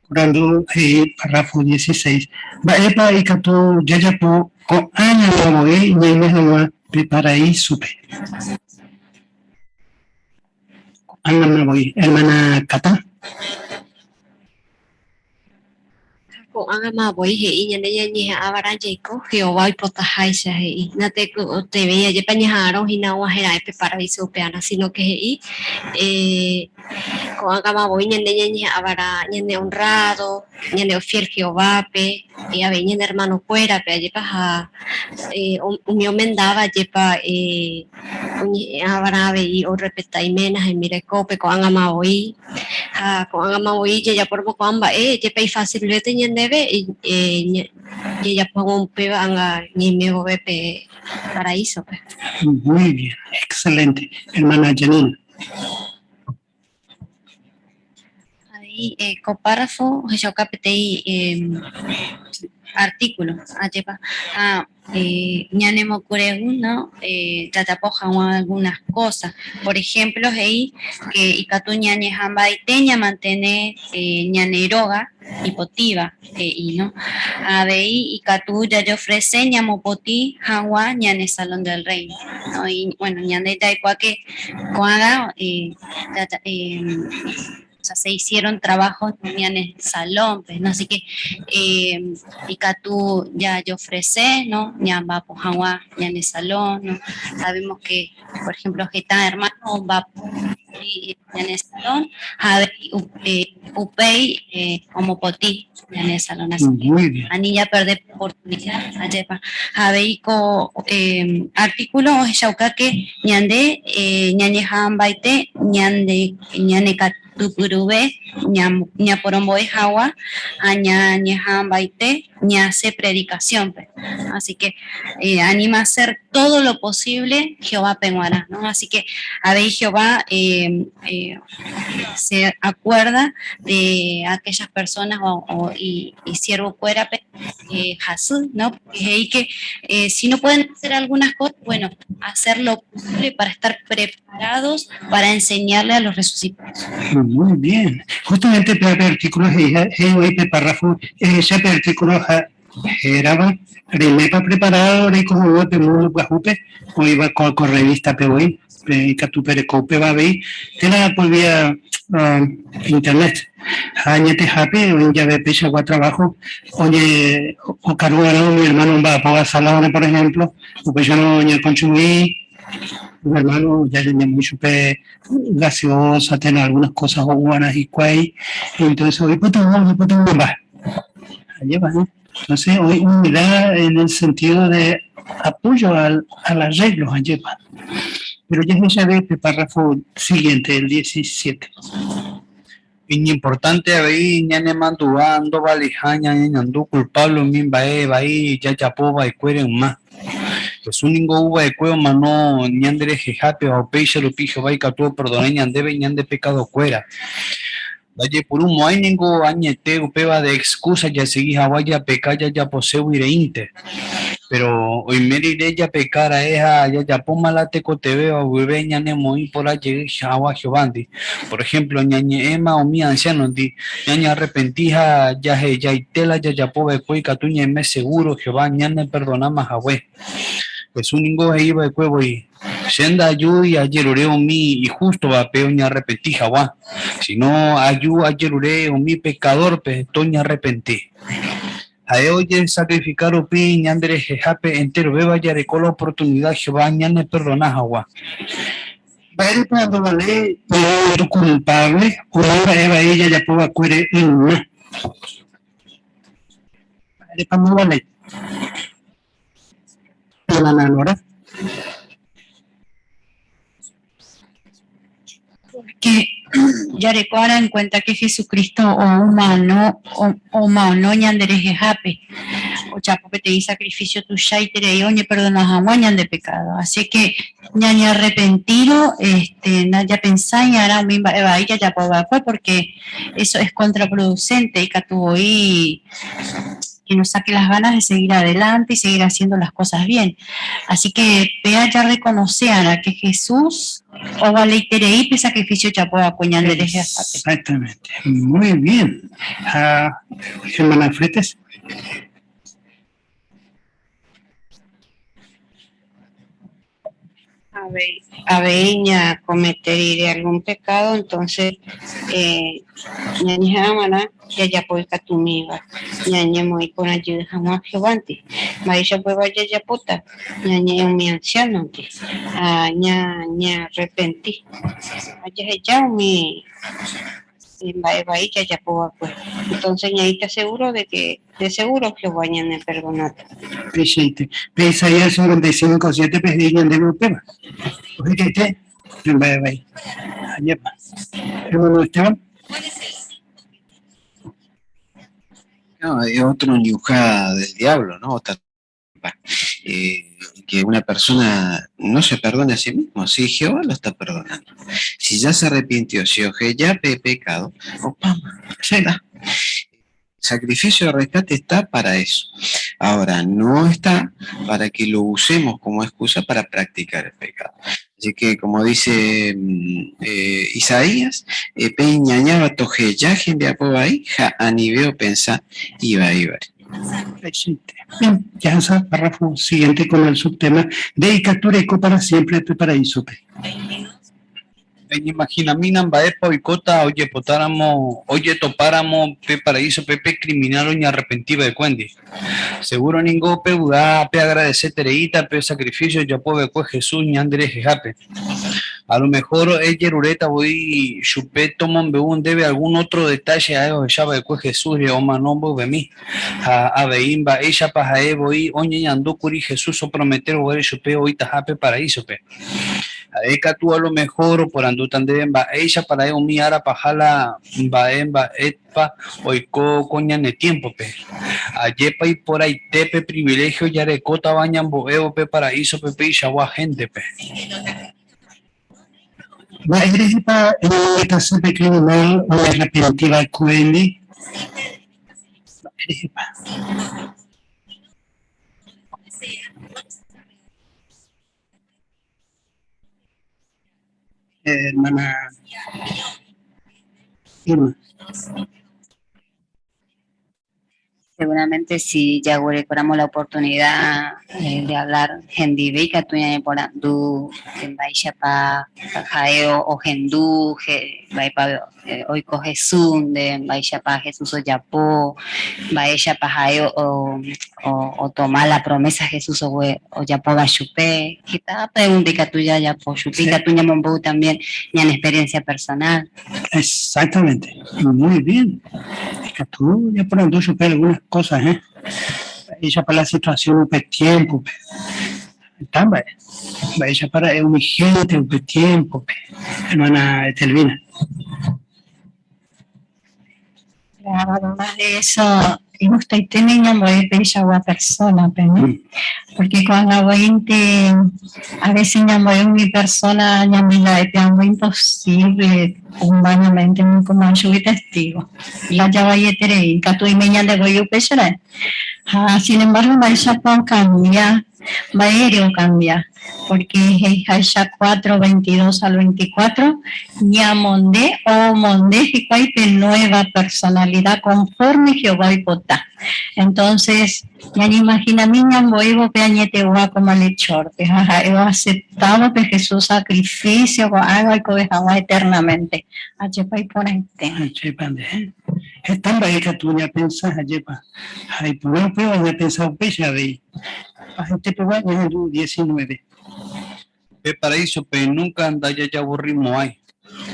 Porandu he'i párrafo 16. Mba'épa ikatu jajapo ko'ág̃ama voi ñaime hag̃ua pe paraísope. Ko'ág̃ama voi, hermana Cata. Ko'ág̃ama voi he'i ñande ñañeha'ãva'erã jaiko Jehová oipotaháicha he'i. Natekotevẽi ajépa ñaha'arõ hína og̃uahẽra'e pe paraíso upearã, sino que he'i eh, ko'ág̃ama voi ñande ñañeha'ãva'erã ñane honrado, ñane fiel Jehovápe, eh, avei ñane hermanokuérape ajépa ha eh, umi omendáva ajépa eh, oñeha'ãva'erã avei orrespeta iména hembirekópe ko'ág̃ama voi ha ko'ág̃ama voi jajapóramo ko'ã mba'e jepe ifacilvete ñandéve eh, jajapo hag̃ua upéva ág̃a ñaime vove pe paraísope. Muy bien, excelente. Hermana Janine. Avei eh, ko párrafo ohechauka peteĩ eh, artículo ajépa ha eh, ñanemokyre'ỹ, ¿no? Eh, jajapo hag̃ua algunas cosas. Por ejemplo, he'i que ikatu ñañeha'ãmbaite ñamantene eh, ñane róga ipotĩva he'i, ¿no? Avei ikatu jajeofrece ñamopotĩ hag̃ua ñane Salón del Reino, ¿no? Y bueno, ñande jaikuaa que ko'ág̃a eh, eh, o sea, se hicieron trabajos en el salón, pues, ¿no? Así que eh, ikatu jajeofrece, ¿no? Ñamba'apo hag̃ua ñane salón, ¿no? Sabemos que, por ejemplo, heta hermano va ñane salón, avei upéi eh, omopotĩ ñane salón, así que Muy bien. ani japerde oportunidad, ajépa. Avei ko eh, artículo ohechauka que ñande eh, ñañeha'ãmbaite ñande ñane katupyryve ñaporombo'e hag̃ua ha ñañeha'ãmbaite Ñasẽ predicación-pe. Así que eh, anima a hacer todo lo posible Jehová-pe g̃uarã, ¿no? Así que avei Jehová eh, eh, se acuerda de aquellas personas o, o, y, y siervo-kuérape eh, hasy, ¿no? Porque he'i que eh, si no pueden hacer algunas cosas, bueno, hacer lo posible para estar preparados para enseñarle a los resucitados. Muy bien. Justamente pe artículo he'i pe párrafo ehecha pe artículo ha hérava Reimépa preparado reiko hag̃ua pe mundo pyahúpe oĩva ko ko revista-pe voi, pe ikatu pereko upéva avei térã por vía internet. Ha añetehápe oĩ jave peichagua trabajo oje okaru'arã umi hermano omba'apóva salón-re, por ejemplo, upéicharõ oñekontribui umi hermano ya ñañemoĩ chupe gaseosa térã algunas cosas ho'u'arã hikuái, entonces oipytyvõ oipytyvõmba. Ajépa, eh? Entonces oĩ unidad en el sentido de apoyo al, al arreglo, ajépa. Pero jahechave pe párrafo siguiente, el 17. Iñimportánte avei ñanemandu'a ndovaliha ñañeñandu kulpáble umi mba'e vai jajapo va'ekuére yma. Jesús ningo ou va'ekue omano ñanderehehápe ha upéicha rupi Jehová ikatu operdona ñandéve ñande pekadokuéra. Ndajepurumo'ãi ningo añete upéva de exkúsa jasegi hag̃ua japeka jajaposégui reínte. Péro oime rire japeka ra'e ha jajapóma la tekotevẽva guive ñanemoĩ porã jey hag̃ua Jehovándi. Por ehémplo, ñañe'ẽma umi ansiánondi, ñañearrepenti ha jahejaite la jajapo va'ekue ikatu ñaime segúro Jehová ñaneperdonáma hague. Jesús ningo he'i va'ekue voi, Che ndajúi ajerure umi ihústovape oñearrepenti hag̃ua, síno aju ajerure umi pekadórpe toñearrepenti. Ha'e ojesakrifika rupi ñanderehehápe enterovéva jareko la oportunida Jehová ñaneperdona hag̃ua. Mba'érepa ndovaléi ñañeñandu kulpávle umi mba'e vai jajapo va'ekuére yma? Mba'érepa ndovaléi? Hermana Nora. Porque jareko ára en cuenta que Jesucristo omano, omano ñanderehehápe, ojapo peteĩ sacrificio tuichaiterei oñeperdona hag̃ua ñande pecado. Así que ñañearrepentíro, este, ndajapensái ára umi mba'e vai jajapo va'ekue porque eso es contraproducente ikatu voi que nos saque las ganas de seguir adelante y seguir haciendo las cosas bien. Así que péa jarrekonose'arã que Jesús ovaleiterei pe sacrificio ojapo va'ekue ñande rehehápe. Exactamente. Muy bien. Ha hermana Fretes. Avei ñakomete rire algún pecado, entonces eh, ñañeha'ãva'erã jajapo ikatumíva ñañemoĩ porã jey hag̃ua Jehovándi. Mba'éicha upéva jajapóta? Ñañe'ẽ umi ansiánondi ha ñañearrepenti ha jaheja umi mba'e vai jajapo va'ekue. Entonces ñaĩta seguro de que de seguro Jehová ñaneperdonáta. Peichaite. Pe Isaías 55, 7 pe he'i ñandéve upéva. Ohejaite pe mba'e vai. Ajépa. Hermano Esteban. No, es otro ñuja del diablo, ¿no? Otra eh, que una persona no se perdone a sí mismo, si Jehová lo está perdonando. Si ya se arrepintió, si ya pe pecado, opama, ya Sacrificio de rescate está para eso. Ahora, no está para que lo usemos como excusa para practicar el pecado. Así que, como dice eh, Isaías, eh, peñañaba tojeyaje de ahí, ja aniveo pensa iba iba. Bien, ya párrafo siguiente con el subtema de Icatureco para siempre pe paraísope. Eñeimahinamína mba'épa oikóta ojepotáramo, ojetopáramo pe paraísope pe criminal oñearrepentiva'ekuéndi. Seguro ningo pe vy'a pe agradesetereíta pe sacrificio ojapova'ekue Jesús ñanderehehápe. A lo mejor ejeruréta voi chupe tomombe'u ndéve algún otro detalle ha'e ohechava'ekue Jesúsre omano mboyvemi. Ha avei mba'éichapa ha'e voi oñeñandúkuri Jesús oprometérõ guare chupe oĩtaha pe paraísope. Ha'e katu a lo mejor oporandúta ndéve mba'éichapa ra'e umi ára paha la mba'e mba'épa oiko ko ñane tiémpope. Ajépa iporãite pe priviléhio jarekótava ñambo'évo pe paraísope peichagua héntepe. Mba'érehepa eñemongetase pe kriminál oñarrepenti va'ekuéndi? Mba'érehepa? Hermana Irma. Seguramente si jaguerekóramo la oportunidad eh, de hablar hendive ikatu ñañeporandu mba'éichapa ha'e ohendu, mba'épa eh, oiko Jesús nde, mba'éichapa Jesús ojapo, mba'éichapa ha'e otoma la promesa Jesús ojapóva chupe. Heta pregunta ikatu jajapo chupe, ikatu ñamombe'u también ñane experiencia personal. Exactamente, muy bien. Ikatu ñaporandu chupe algunas cosas, eh? Mba'éichapa la situación upe tiempo-pe. Heta mba'e. Mba'éichapa ra'e umi hénte upe tiémpope, hermana Etelvina? Claro, además de eso, igustaite ñambo'e peichagua persona-pe, no? Porque ko'ág̃a voínte a veces ñambo'e umi persona ñamenda'épe amo imposible humanamente niko chugui testigo. La javaieterei, ikatu oime ñande voi upéicha ra'e. Ha sin embargo mba'éichapa okambia Mba'ére okambia? Pórke he'iháicha 4, 22 al 24, ñamonde o omonde hikuái pe nuéva personalida konfórme Jehová oipota. Entónses, ñañeimahinami ñambo'évo pe añetegua ko malechórpe ha ha'e oaseptávo pe Jesús sakrifísio ko'ág̃a oikove hag̃ua etérnamente. Ajépa iporãite! Ajépa nde. Heta mba'e ikatu ñapensa, ajépa. Ha iporã upéva ñapensa upéicha avei. Pahaitepegua ñahendu 19. Pe paraísope núnka ndajajavorrimo'ãi.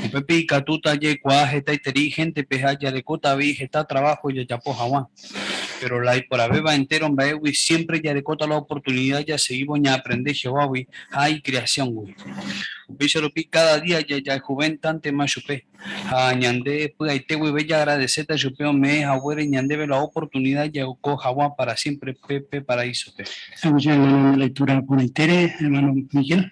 Upépe ikatúta jaikuaa hetaiterei héntepe ha jarekóta avei heta traváho jajapo hag̃ua. Péro la iporãvéva entéro mba'égui siémpre jarekóta la oportunida jasegívo ñaaprende Jehovágui ha ikreasióngui. Upéicha rupi káda día jajayhuvéntantema chupe. Ha ñande py'aite guive jaagradeséta chupe ome'ẽ haguére ñandéve la oportunida jaiko haguã pára siémpre pe pe paraísope. Aguyje hermano ñande lectura porãitére, hermano Miguel.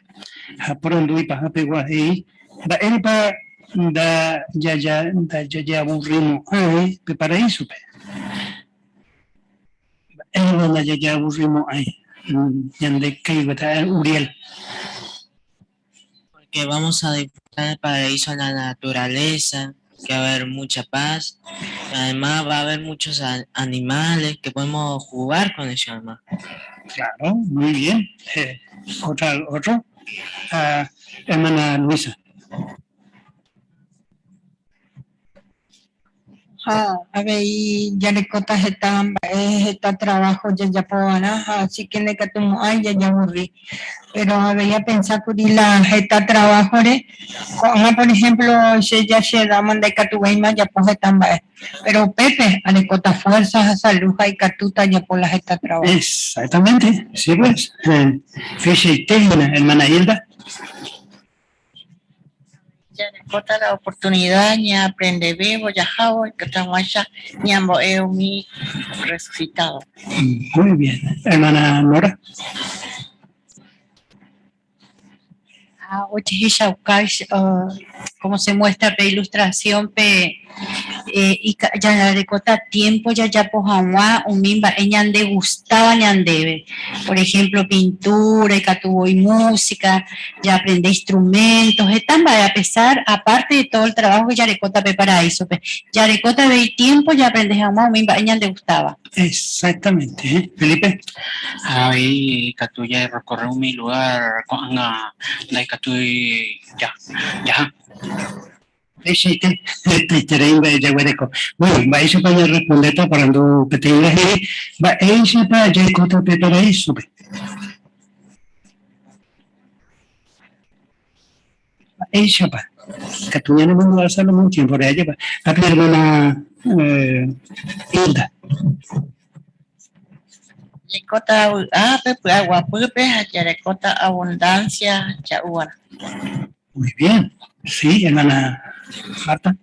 Ha porandu ipahápegua he'i, Mba'érepa ndajajeaburrimo'ãi pe paraísope? Mba'érepa ndajajeaburrimo'ãi ñande kaigueta Uriel? Porque vamos a disfrutar del paraíso en la naturaleza, que va a haber mucha paz. Además va a haber muchos animales que podemos jugar con ellos además. Claro, muy bien. Eh, otra, otro. Ah, hermana Luisa. Ha avei jarekóta heta mba'e, heta traváho jajapo va'erã ha asi ke ndaikatumo'ãi jajavorri. Péro avei apensa kuri la heta traváhore, ko'ág̃a por ehémplo che ja che edáma ndaikatuvéima ajapo heta mba'e. Péro upépe arekóta fuérsa ha salu ha ikatúta ajapo la heta traváho. Exactamente, sí pues. Fechaite hína, hermana Hilda. Jarekóta la oportunidad ñaaprendevévo jahávo ikatu hag̃uáicha ñambo'e umi resucitado. Muy bien. Hermana Nora. Ha ojehechauka como se muestra pe ilustración pe jarekóta tiempo jajapo hag̃ua umi mba'e ñandegustáva ñandéve. Por ejemplo, pintura, ikatu voi música, jaaprende instrumentos, heta mba'e a pesar, aparte de todo el trabajo que jarekóta pe paraísope, jarekóta avei tiempo jaaprende hag̃ua umi mba'e ñandegustáva. Exactamente, ¿eh? Felipe. Ha avei ikatu jarecorre umi lugar ko'ág̃a ndaikatúi jaha. Peichaite, hetaiterei mba'e jaguereko. Bueno, mba'éichapa ñarrespondéta porandu peteĩva he'i, Mba'éichapa jaikóta pe paraísope? Mba'éichapa? Ikatu ñanemandu'a Salomón tiémpore, ajépa? Ha pe ermána Hilda. Jaikóta vy'ápe, py'aguapýpe ha jarekóta abundancia ja'úvarã. Muy bien. Sí, hermana Marta.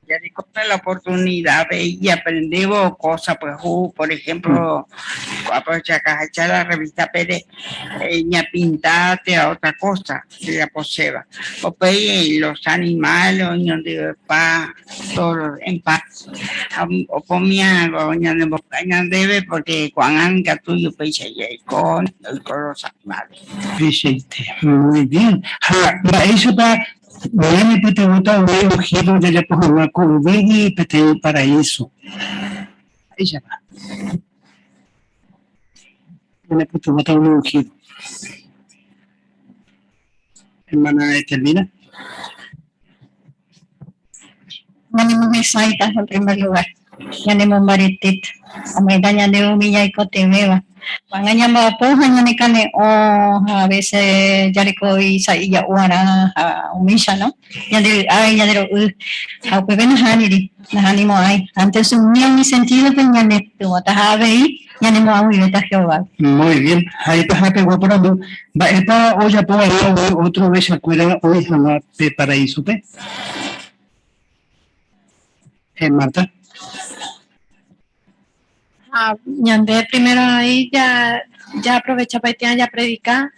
Jarekóta la oportunidad y aprendemos cosas, pues, por ejemplo, aprovecha la revista Pérez, ña pintate a otra cosa, la poseba. O pues, los animales, o ña pa, todos en paz. O comía, o ña de boca, ña debe, porque cuando anga tuyo, pues, ya con, con los animales. Vicente, muy bien. Ja, va, eso va. Ñane pete vota umi ungido jajapo hag̃ua ko yvýgui peteĩ paraíso. Mba'éichapa. Ñane pytyvõta umi ungido. Hermana Etelvina. Ñanemohesãita en primer lugar. Ñanemombaretéta. Ome'ẽta ñandéve umi ñaikotevẽva. Ko'ág̃a ñamba'apo ha ñanekane'õ ha a veces jareko sa'i ja'uarã ha umícha, no? Ñandevy'a ñandero'y ha upépe nahániri, nahánimo'ãi. Antes umi umi sentido-pe ñanepytyvõta ha avei ñanemo'ag̃uivéta Jehová. Muy bien. Ha ipahápe guaporandu, mba'épa ojapova'erã umi otro ovechakuéra oĩ hag̃ua pe paraísope? Marta. Ha ñande primero ahí ya, ya aprovecha para ya predicar,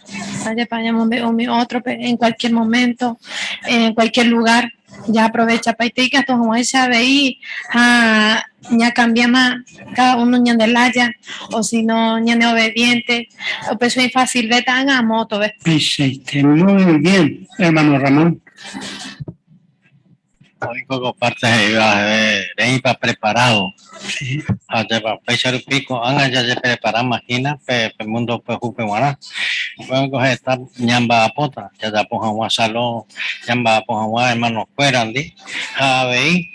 ya umi otro en cualquier momento, en cualquier lugar, ya aprovecha para que hasta avei ha ya cambia más cada uno ñande laya o si no ñande obediente o pues es fácil ve tan a moto ve. Perfecto, muy bien, hermano Ramón. Oiko parte reĩpa preparado. Ha upéicha rupi ko'ág̃a jajeprepara imagina pe pe mundo pyahúpe g̃uarã. Upéva heta ñamba'apóta jajapo hag̃ua salón, ñamba'apo hag̃ua hermanokuérandi ha avei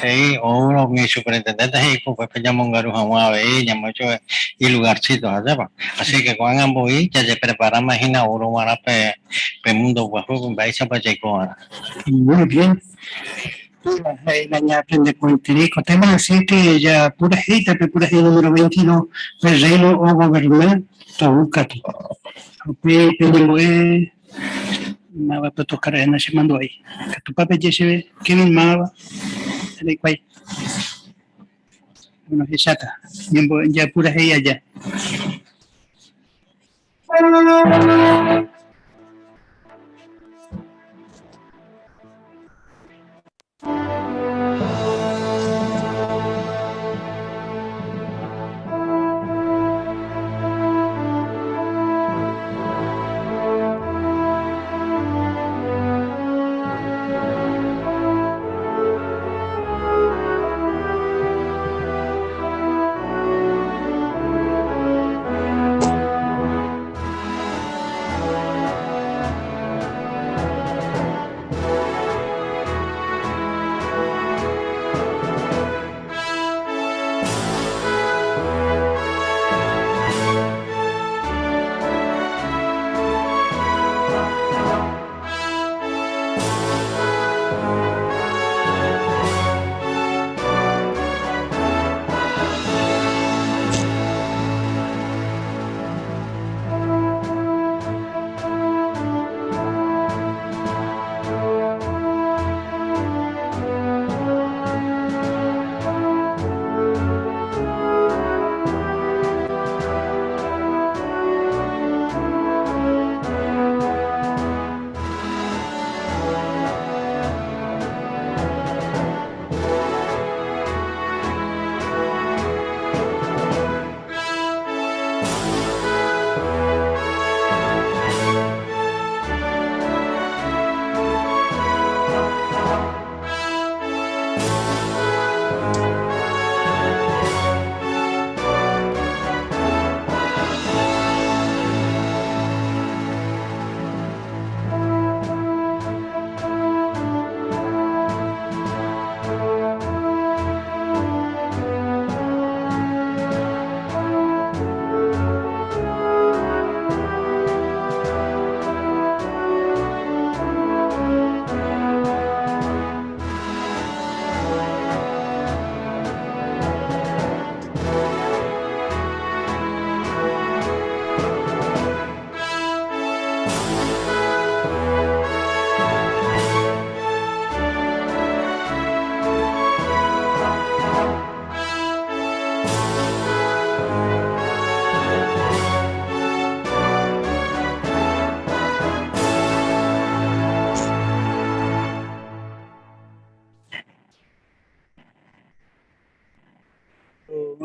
he'i oúrõ umi superintendente he'i upépe ñamongaru hag̃ua avei ñamoĩcho ilugarcito ajépa. Así que ko'ág̃a mbovy jajeprepara imagina oúrõ g̃uarã pe pe mundo pyahúpe mba'éichapa jaikova'erã. Muy bien. La aprende con tema, así que ya pura jeita, pe pura número 22, pe reino o gobernar, toúkatu. Pe pe ñembo'e máva pe tocar en ese mando ahí. Tu pape yesebe, Kevin máva, el. Bueno, echata. Ya pura jei allá.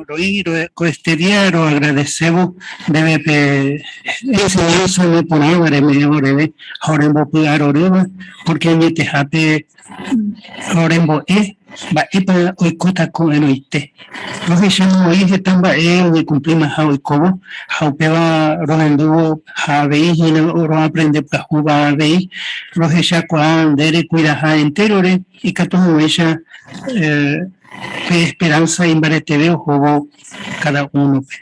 Roĩ ko este día roagradecévo ndéve pe enseñanza neporãva reme'ẽva oréve ha orembopy'arorýva, porque añetehápe orembo'e mba'épa oikóta ko'ẽrõite. Rohecháma voi heta mba'e oñekumplímaha oikóvo ha upéva rohendúvo ha avei hína roaprende pyahúva avei rohechakuaa nde rekuidaha entérore ikatu hag̃uáicha pe esperanza imbareteve ohóvo cada uno-pe.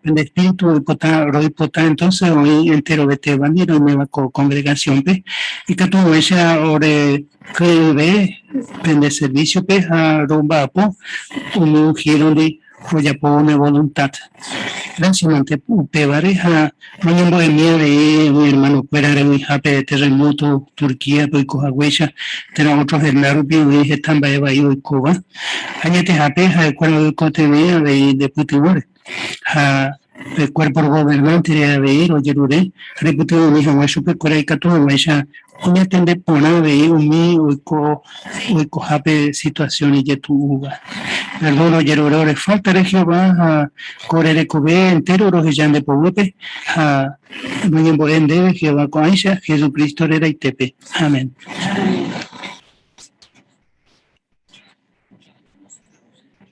Pende espíritu oipota roipota entonces oĩ enterovetévandi roiméva ko congregación-pe, ikatu hag̃uáicha ore kyre'ỹve pende servicio-pe ha romba'apo umi ungido-ndi rojapóvo ne voluntad. Gracias mante upévare ha roñembo'emi avei umi hermano-kuéra reoĩhápe terremoto Turquía-pe oiko haguéicha térã otro henda rupi oĩ heta mba'e vai oikóva. Añetehápe ha'ekuéra oikotevẽ avei nde pytyvõre. Ha pe Cuerpo Gobernante-re avei rojerure repytyvõmi hag̃ua chupekuéra ikatu hag̃uáicha oñatende porã avei umi oiko oikohápe situación ijetu'úva. Perdón rojerure ore falta-re Jehová ha ko ore rekove entéro roheja nde poguýpe ha roñembo'e ndéve Jehová ko'áicha Jesucristo reraitépe. Amén.